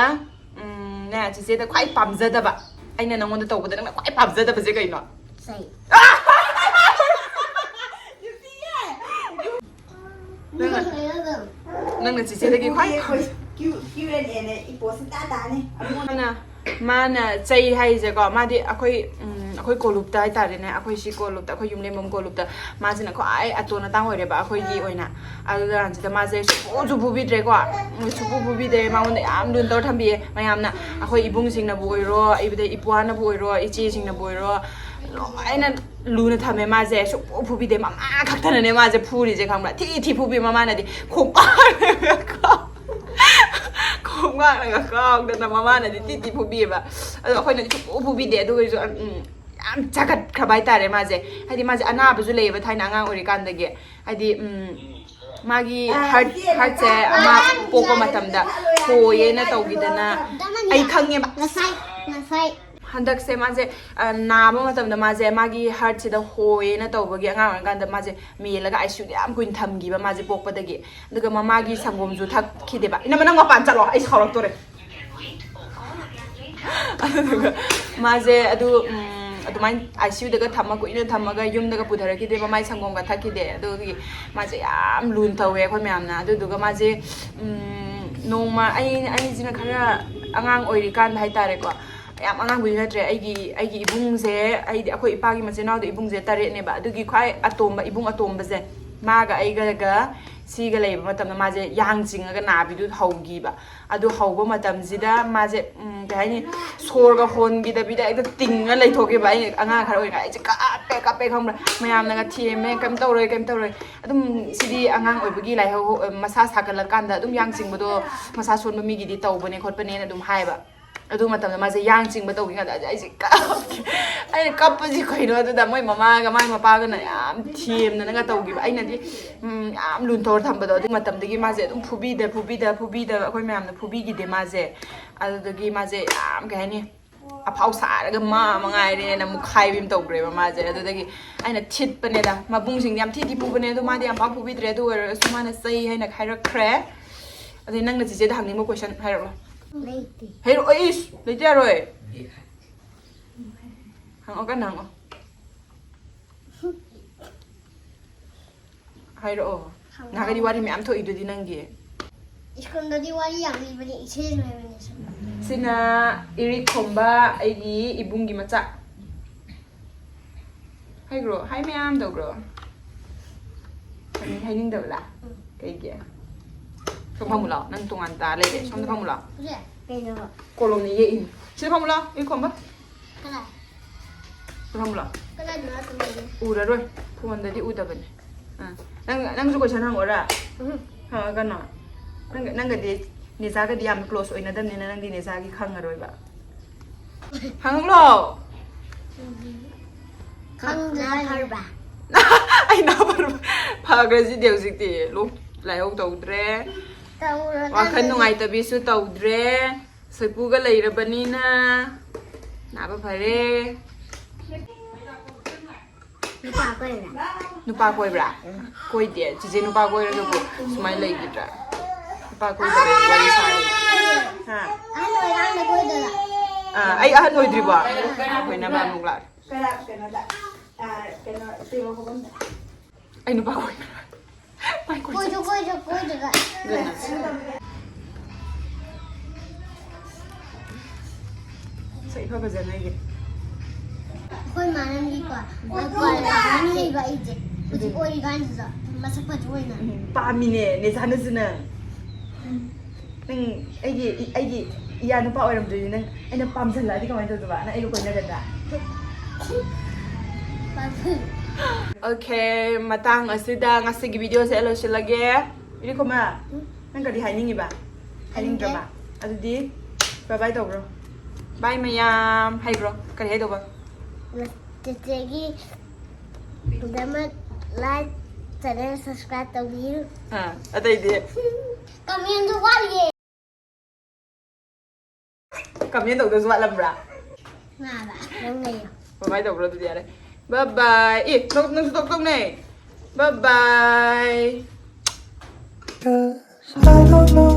ꯎꯝ, ꯅꯦ, ꯆꯤꯆꯦꯗ ꯈ꯭ꯋꯥꯏ ꯄꯥꯝꯖꯗꯕ, ꯑꯩꯅ ꯅꯪꯉꯣꯟꯗ ꯇꯧꯕꯗ ꯅꯪꯅ ꯈ꯭ꯋꯥꯏ ꯄꯥꯝꯖꯗꯕꯁꯦ ꯀꯩꯅꯣ? ꯆꯩ꯫ ꯅꯪꯅ, ꯅꯪꯅ ꯆꯤꯆꯦꯗꯒꯤ ꯈ꯭ꯋꯥꯏ Q Q and A ꯅꯦ, ꯏꯄꯣ ꯁꯨꯡꯇꯥ ꯇꯥꯅꯤ꯫ ꯃꯥꯅ ꯃꯥꯅ ꯆꯩ ꯍꯥꯏꯁꯦꯀꯣ, ꯃꯥꯗꯤ ꯑꯩꯈꯣꯏ ꯎꯝ, ꯑꯩꯈꯣꯏ ꯀꯣꯂꯨꯞꯇ ꯍꯥꯏꯇꯥꯔꯦꯅꯦ, ꯑꯩꯈꯣꯏ ꯁꯤ ꯀꯣꯂꯨꯞꯇ, ꯑꯩꯈꯣꯏ ꯌꯨꯝꯂꯦꯝꯕꯝ ꯀꯣꯂꯨꯞꯇ ꯃꯥꯁꯤꯅ ꯈ꯭ꯋꯥꯏ ꯑꯇꯣꯟ ꯑꯇꯥꯡ ꯑꯣꯏꯔꯦꯕ ꯑꯩꯈꯣꯏꯒꯤ ꯑꯣꯏꯅ꯫ ꯑꯗꯨꯗ ꯀꯥꯟꯁꯤꯗ ꯃꯥꯁꯦ ꯁꯨꯛꯐꯨꯁꯨ ꯐꯨꯕꯤꯗ꯭ꯔꯦꯀꯣ, ꯁꯨꯛꯐꯨ ꯐꯨꯕꯤꯗ꯭ꯔꯦ꯫ ꯃꯉꯣꯟꯗ ꯌꯥꯝ ꯂꯨꯅ ꯇꯧꯔ ꯊꯝꯕꯤꯌꯦ ꯃꯌꯥꯝꯅ꯫ ꯑꯩꯈꯣꯏ ꯏꯕꯨꯡꯁꯤꯡꯅꯕꯨ ꯑꯣꯏꯔꯣ, ꯑꯩꯕꯗ ꯏꯄ꯭ꯋꯥꯅꯕꯨ ꯑꯣꯏꯔꯣ, ꯏꯆꯦꯁꯤꯡꯅꯕꯨ ꯑꯣꯏꯔꯣ, ꯂꯣꯏꯅ ꯂꯨꯅ ꯊꯝꯃꯦ ꯃꯥꯁꯦ꯫ ꯁꯨꯛꯐꯨ ꯐꯨꯕꯤꯗꯦ, ꯃꯃꯥ ꯈꯛꯇꯅꯅꯦ ꯃꯥꯁꯦ ꯐꯨꯔꯤꯁꯦ, ꯈꯪꯕ꯭ꯔꯥ? ꯊꯤ ꯊꯤ ꯐꯨꯕꯤ ꯃꯃꯥꯅꯗꯤ꯫ ꯈꯣꯡꯄꯥꯛꯅꯒ ꯀꯥꯎ- ꯈꯣꯡꯄꯥꯛꯅꯒ ꯀꯥꯎꯗꯅ ꯃꯃꯥꯅꯗꯤ ꯊꯤ ꯊꯤ ꯐꯨꯕꯤꯌꯦꯕ꯫ ꯑꯗꯣ ꯑꯩꯈꯣꯏꯅꯗꯤ ꯁꯨꯛꯐꯨ ꯐꯨꯕꯤꯗꯦ꯫ ꯑꯗꯨ ꯑꯣꯏꯔꯁꯨ ꯎꯝ, ꯌꯥꯝ ꯆꯒꯠꯈ꯭ꯔꯕ ꯍꯥꯏꯇꯥꯔꯦ ꯃꯥꯁꯦ꯫ ꯍꯥꯏꯗꯤ ꯃꯥꯁꯦ ꯑꯅꯥꯕꯁꯨ ꯂꯩꯌꯦꯕ ꯊꯥꯏꯅ ꯑꯉꯥꯡ ꯑꯣꯏꯔꯤꯀꯥꯟꯗꯒꯤ꯫ ꯍꯥꯏꯗꯤ ꯎꯝ, ꯃꯥꯒꯤ ꯍꯥꯔꯠ ꯍꯥꯔꯠꯁꯦ ꯑꯃ ꯄꯣꯛꯄ ꯃꯇꯝꯗ ꯍꯣꯏꯌꯦꯅ ꯇꯧꯈꯤꯗꯅ ꯑꯩ ꯈꯪꯉꯦꯕ꯫ ꯉꯁꯥꯏ ꯉꯁꯥꯏ ꯍꯟꯗꯛꯁꯦ ꯃꯥꯁꯦ ꯑ, ꯅꯥꯕ ꯃꯇꯝꯗ ꯃꯥꯁꯦ ꯃꯥꯒꯤ ꯍꯥꯔꯠꯁꯤꯗ ꯍꯣꯏꯌꯦꯅ ꯇꯧꯕꯒꯤ ꯑꯉꯥꯡ ꯑꯣꯏꯔꯤꯀꯥꯟꯗ ꯃꯥꯁꯦ ꯃꯦꯜꯂꯒ ꯑꯥꯏ ꯁꯤ ꯌꯨꯗ ꯌꯥꯝ ꯀꯨꯏꯅ ꯊꯝꯈꯤꯕ ꯃꯥꯁꯦ ꯄꯣꯛꯄꯗꯒꯤ꯫ ꯑꯗꯨꯒ ꯃꯃꯥꯒꯤ ꯁꯪꯒꯣꯝꯁꯨ ꯊꯛꯈꯤꯗꯦꯕ꯫ ꯏꯅꯝꯃ, ꯅꯪ ꯃꯄꯥꯟ ꯆꯠꯂꯣ, ꯑꯩ ꯁꯥꯎꯔꯛꯇꯣꯔꯦ꯫ ꯑꯗꯨꯗꯨꯒ ꯃꯥꯁꯦ ꯑꯗꯨ ꯎꯝ, ꯑꯗꯨꯃꯥꯏꯅ ꯑꯥꯏ ꯁꯤ ꯌꯨꯗꯒ ꯊꯝꯃ ꯀꯨꯏꯅ ꯊꯝꯃꯒ ꯌꯨꯝꯗꯒ ꯄꯨꯊꯔꯛꯈꯤꯗꯦ, ꯃꯃꯥꯏ ꯁꯪꯒꯣꯝꯒ ꯊꯛꯈꯤꯗꯦ꯫ ꯑꯗꯨꯒꯤ ꯃꯥꯁꯦ ꯌꯥꯝ ꯂꯨꯅ ꯇꯧꯋꯦ ꯑꯩꯈꯣꯏ ꯃꯌꯥꯝꯅ꯫ ꯑꯗꯨꯗꯨꯒ ꯃꯥꯁꯦ ꯎꯝ, ꯅꯣꯡꯃ ꯑꯩ ꯑꯩꯁꯤꯅ ꯈꯔ ꯑꯉꯥꯡ ꯑꯣꯏꯔꯤꯀꯥꯟꯗ ꯍꯥꯏꯇꯥꯔꯦꯀꯣ, ꯌꯥꯝ ꯑꯉꯥꯡꯕꯨꯗꯤ ꯅꯠꯇ꯭ꯔꯦ, ꯑꯩꯒꯤ ꯑꯩꯒꯤ ꯏꯕꯨꯡꯁꯦ, ꯑꯩꯗꯤ ꯑꯩꯈꯣꯏ ꯏꯄꯥꯒꯤ ꯃꯆꯤꯟ ꯃꯅꯥꯎꯗ ꯏꯕꯨꯡꯁꯦ ꯇꯔꯦꯠꯅꯦꯕ꯫ ꯑꯗꯨꯒꯤ ꯈ꯭ꯋꯥꯏ ꯑꯇꯣꯝꯕ, ꯏꯕꯨꯡ ꯑꯇꯣꯝꯕꯁꯦ, ꯃꯥꯒ ꯑꯩꯒꯒ ꯁꯤꯒ ꯂꯩꯕ ꯃꯇꯝꯗ ꯃꯥꯁꯦ ꯌꯥꯡ ꯆꯤꯡꯉꯒ ꯅꯥꯕꯤꯗꯨ ꯍꯧꯈꯤꯕ꯫ ꯑꯗꯨ ꯍꯧꯕ ꯃꯇꯝꯁꯤꯗ ꯃꯥꯁꯦ ꯎꯝ, ꯀꯩ ꯍꯥꯏꯅꯤ, ꯁꯣꯔꯒ ꯍꯣꯟꯈꯤꯗꯕꯤꯗ ꯍꯦꯛꯇ ꯇꯤꯡꯉ ꯂꯩꯊꯣꯛꯈꯤꯕ꯫ ꯑꯩ ꯑꯉꯥꯡ ꯈꯔ ꯑꯣꯏꯔꯤꯉꯩ ꯑꯩꯁꯦ ꯀꯞꯄꯦ ꯀꯞꯄꯦ, ꯈꯪꯕ꯭ꯔꯥ? ꯃꯌꯥꯝꯅꯒ ꯊꯦꯝꯃꯦ, "ꯀꯩꯝ ꯇꯧꯔꯣꯏ, ꯀꯩꯝ ꯇꯧꯔꯣꯏ, ꯑꯗꯨꯝ ꯁꯤꯗꯤ ꯑꯉꯥꯡ ꯑꯣꯏꯕꯒꯤ ꯂꯥꯏꯍꯧ, ꯃꯁꯥ ꯁꯥꯒꯠꯂꯀꯥꯟꯗ ꯑꯗꯨꯝ ꯌꯥꯡ ꯆꯤꯡꯕꯗꯣ ꯃꯁꯥ ꯁꯣꯟꯕ ꯃꯤꯒꯤꯗꯤ ꯇꯧꯕꯅꯦ ꯈꯣꯠꯄꯅꯦꯅ" ꯑꯗꯨꯝ ꯍꯥꯏꯌꯦꯕ꯫ ꯑꯗꯨ ꯃꯇꯝꯗ ꯃꯥꯁꯦ ꯌꯥꯡ ꯆꯤꯡꯕ ꯇꯧꯈꯤꯀꯥꯟꯗ ꯑꯩꯁꯦ ꯀꯞꯀꯦ꯫ ꯑꯩꯅ ꯀꯞꯄꯁꯤ ꯀꯩꯅꯣ ꯑꯗꯨꯗ ꯃꯣꯏ ꯃꯃꯥꯒ ꯃꯥꯏ ꯃꯄꯥꯒꯅ ꯌꯥꯝ ꯊꯦꯝꯗꯅꯒ ꯇꯧꯈꯤꯕ꯫ ꯑꯩꯅꯗꯤ ꯎꯝ, ꯌꯥꯝ ꯂꯨꯅ ꯇꯧꯔ ꯊꯝꯕꯗꯣ꯫ ꯑꯗꯨ ꯃꯇꯝꯗꯒꯤ ꯃꯥꯁꯦ ꯑꯗꯨꯝ ꯐꯨꯕꯤꯗ ꯐꯨꯕꯤꯗ ꯐꯨꯕꯤꯗ ꯑꯩꯈꯣꯏ ꯃꯌꯥꯝꯅ ꯐꯨꯕꯤꯈꯤꯗꯦ ꯃꯥꯁꯦ꯫ ꯑꯗꯨꯗꯒꯤ ꯃꯥꯁꯦ ꯌꯥꯝ ꯀꯩ ꯍꯥꯏꯅꯤ, ꯑꯐꯥꯎ ꯁꯥꯔꯒ ꯃꯥ ꯃꯉꯥꯏꯔꯦꯅ ꯃꯨꯛꯈꯥꯏꯕꯤ ꯑꯃ ꯇꯧꯈ꯭ꯔꯦꯕ ꯃꯥꯁꯦ꯫ ꯑꯗꯨꯗꯒꯤ ꯑꯩꯅ ꯊꯤꯠꯄꯅꯦꯗ, ꯃꯕꯨꯡꯁꯤꯡꯗꯤ ꯌꯥꯝ ꯊꯤ ꯊꯤ ꯐꯨꯕꯅꯦ, ꯑꯗꯣ ꯃꯥꯗꯤ ꯌꯥꯝ ꯄꯥꯛ ꯐꯨꯕꯤꯗ꯭ꯔꯦ꯫ ꯑꯗꯨ ꯑꯣꯏꯔꯁꯨ ꯃꯥꯅ ꯆꯩ ꯍꯥꯏꯅ ꯍꯥꯏꯔꯛꯈ꯭ꯔꯦ꯫ ꯑꯗꯩ ꯅꯪꯅ ꯆꯤꯆꯦꯗ ꯍꯪꯅꯤꯡꯕ ꯀꯣꯏꯁꯟ ꯍꯥꯏꯔꯛꯂꯣ꯫ ꯂꯩꯇꯦ꯫ ꯍꯥꯏꯔꯛꯑꯣ꯫ ꯏꯁ, ꯂꯩꯇ ꯌꯥꯔꯣꯏ꯫ ꯍꯪꯉꯛꯑꯣ, ꯀꯟꯅ ꯍꯪꯉꯛꯑꯣ꯫ ꯍꯥꯏꯔꯛꯑꯣ꯫ ꯅꯍꯥꯟꯒꯩꯗꯤ ꯋꯥꯔꯤ ꯃꯌꯥꯝ ꯊꯣꯛꯏꯗꯨꯗꯤ ꯅꯪꯒꯤ꯫ ꯁ꯭ꯀꯨꯜꯗꯗꯤ ꯋꯥꯔꯤ ꯌꯥꯝ ꯂꯤꯕꯅꯦ, ꯏꯁꯩ ꯂꯣꯏꯕꯅꯦ ꯁꯨꯝ꯫ ꯁꯤꯅ ꯏꯔꯤꯛ ꯈꯣꯝꯕ, ꯑꯩꯒꯤ ꯏꯕꯨꯡꯒꯤ ꯃꯆꯥ꯫ ꯍꯥꯏꯈ꯭ꯔꯣ, ꯍꯥꯏ ꯃꯌꯥꯝ ꯇꯧꯈ꯭ꯔꯣ꯫ ꯍꯥꯏꯅꯤꯡ- ꯍꯥꯏꯅꯤꯡꯗꯕ꯭ꯔꯥ? ꯎꯝ꯫ ꯀꯩꯒꯤ? ꯁꯣꯝ ꯐꯝꯃꯨ ꯂꯥꯎ, ꯅꯪ ꯇꯣꯉꯥꯟ ꯇꯥ ꯂꯩꯔꯦ꯫ ꯁꯣꯝꯗ ꯐꯝꯃꯨ ꯂꯥꯎ꯫ ꯍꯧꯖꯤꯛ ꯀꯩꯅꯣ? ꯀꯣꯂꯣꯝꯅ ꯌꯦꯛꯏꯅꯤ꯫ ꯁꯤꯗ ꯐꯝꯃꯨ ꯂꯥꯎ, ꯏꯔꯤꯛ ꯈꯣꯝꯕ꯫ ꯀꯅꯥ? ꯁꯤꯗ ꯐꯝꯃꯨ ꯂꯥꯎ꯫ ꯀꯅꯥꯗꯅꯣ ꯇꯨꯝꯃꯤꯁꯦ? ꯎꯔꯔꯣꯏ, ꯐꯣꯟꯗꯗꯤ ꯎꯗꯕꯅꯦ꯫ ꯑꯥ꯫ ꯅꯪ, ꯅꯪꯁꯨ ꯀꯣꯏꯁꯟ ꯍꯪꯉꯣꯔꯥ? ꯎꯝ꯫ ꯍꯪꯉꯛꯀꯅꯣ꯫ ꯅꯪ, ꯅꯪꯒꯗꯤ, ꯅꯦꯆꯥꯒꯗꯤ ꯌꯥꯝ ꯀ꯭ꯂꯣꯁ ꯑꯣꯏꯅꯗꯕꯅꯤꯅ ꯅꯪꯗꯤ ꯅꯦꯆꯥꯒꯤ ꯈꯪꯉꯔꯣꯏꯕ꯫ ꯍꯪꯉꯛꯂꯣ꯫ ꯈꯪꯗ꯭ꯔꯦ꯫ ꯐꯔꯕ? ꯑꯩ ꯅꯥ ꯐꯔꯕ? ꯐꯈ꯭ꯔꯁꯤꯗꯤ ꯍꯧꯖꯤꯛꯇꯤ꯫ ꯂꯣꯛ ꯂꯥꯏꯍꯧ ꯇꯧꯗ꯭ꯔꯦ꯫ ꯇꯧꯔꯀꯥꯟꯗꯗꯤ ꯋꯥꯈꯜ ꯅꯨꯡꯉꯥꯏꯇꯕꯤꯁꯨ ꯇꯧꯗ꯭ꯔꯦ꯫ ꯁꯣꯏꯄꯨꯒ ꯂꯩꯔꯕꯅꯤꯅ ꯅꯥꯕ ꯐꯔꯦ꯫ ꯅꯨꯄꯥ ꯀꯣꯏꯕ꯭ꯔꯥ? ꯅꯨꯄꯥ ꯀꯣꯏꯕ꯭ꯔꯥ? ꯀꯣꯏꯗꯦ꯫ ꯆꯤꯆꯦ ꯅꯨꯄꯥ ꯀꯣꯏꯔꯒꯕꯨ ꯁꯨꯃꯥꯏꯅ ꯂꯩꯈꯤꯗ꯭ꯔꯥ? ꯅꯨꯄꯥ ꯀꯣꯏꯗꯕꯒꯤ ꯋꯥꯔꯤ ꯁꯥꯔꯤ꯫ ꯍꯥ? ꯑꯍꯟ ꯑꯣꯏꯔꯀꯥꯟꯗ ꯀꯣꯏꯗꯣꯏꯔꯥ? ꯑꯥ, ꯑꯩ ꯑꯍꯟ ꯑꯣꯏꯗ꯭ꯔꯤꯕꯣ? ꯑꯩꯈꯣꯏꯅ ꯑꯃꯨꯛ ꯂꯥꯛꯑꯦ꯫ ꯀꯩꯅꯣꯗ, ꯑꯥ, ꯀꯩꯅꯣ, ꯇꯦꯕꯜ ꯐꯥꯎꯕꯝꯗ꯫ ꯑꯩ ꯅꯨꯄꯥ ꯀꯣꯏꯕ꯭ꯔꯥ? ꯃꯥꯏ ꯀꯣꯏ ꯀꯣꯏꯁꯨ ꯀꯣꯏꯁꯨ ꯀꯣꯏꯗ꯭ꯔꯒ꯫ ꯑꯗꯨꯅ꯫ ꯁꯛ ꯏꯐ ꯐꯖꯅ ꯑꯩꯒꯤ꯫ ꯑꯩꯈꯣꯏ ꯃꯥꯟꯅꯕꯤꯀꯣ, ꯅꯨꯄꯥ ꯂꯩꯕ ꯑꯩꯁꯦ ꯍꯧꯖꯤꯛ ꯑꯣꯏꯔꯤꯀꯥꯟꯁꯤꯗ ꯃꯁꯛ ꯐꯖ ꯑꯣꯏꯅ꯫ ꯎꯝ, ꯄꯥꯝꯃꯤꯅꯦ, ꯅꯦꯆꯥꯅꯁꯨ ꯅꯪ꯫ ꯅꯪ ꯑꯩꯒꯤ, ꯑꯩꯒꯤ ꯏꯌꯥ ꯅꯨꯄꯥ ꯑꯣꯏꯔꯝꯗꯣꯏꯅꯤ ꯅꯪ꯫ ꯑꯩꯅ ꯄꯥꯝꯁꯤꯜꯂꯛꯑꯗꯤ ꯀꯃꯥꯏꯅ ꯇꯧꯗꯣꯏꯕ? ꯅꯪ ꯑꯩꯒ ꯀꯣꯏꯅꯒꯗ꯭ꯔꯥ? ꯑꯣꯀꯦ, ꯃꯇꯥꯡ ꯑꯁꯤꯗ ꯉꯁꯤꯒꯤ ꯚꯤꯗꯤꯑꯣꯁꯦ ꯑꯩ ꯂꯣꯏꯁꯤꯜꯂꯒꯦ꯫ ꯏꯔꯤꯈꯣꯃ, ꯅꯪ ꯀꯔꯤ ꯍꯥꯏꯅꯤꯡꯉꯤꯕ? ꯍꯥꯏꯅꯤꯡꯗ꯭ꯔꯕ? ꯑꯗꯨꯗꯤ ꯕꯥꯏ ꯕꯥꯏ ꯇꯧꯈ꯭ꯔꯣ꯫ ꯕꯥꯏ ꯃꯌꯥꯝ ꯍꯥꯏꯕ꯭ꯔꯣ? ꯀꯔꯤ ꯍꯥꯏꯗꯧꯕ? ꯆꯦꯆꯦꯒꯤ ꯗꯃꯛ like, channel subscribe ꯇꯧꯕꯤꯌꯨ꯫ ꯑꯥ, ꯑꯇꯩꯗꯤ? ꯀꯃꯦꯟꯁꯨ ꯋꯥꯠꯂꯤꯌꯦ꯫ ꯀꯃꯦꯟ ꯇꯧꯗꯁꯨ ꯋꯥꯠꯂꯝꯕ꯭ꯔꯥ? ꯉꯥꯕ, ꯅꯪ ꯂꯩꯌꯣ꯫ ꯕꯥꯏ ꯕꯥꯏ ꯇꯧꯕ꯭ꯔꯣ? ꯑꯗꯨꯗꯤ ꯌꯥꯔꯦ꯫ ꯕꯥꯏ ꯕꯥꯏ꯫ ꯑꯦ, ꯅꯪ, ꯅꯪꯁꯨ ꯇꯣꯛ ꯇꯧꯅꯦ꯫ ꯕꯥꯏ ꯕꯥꯏ꯫ I don't know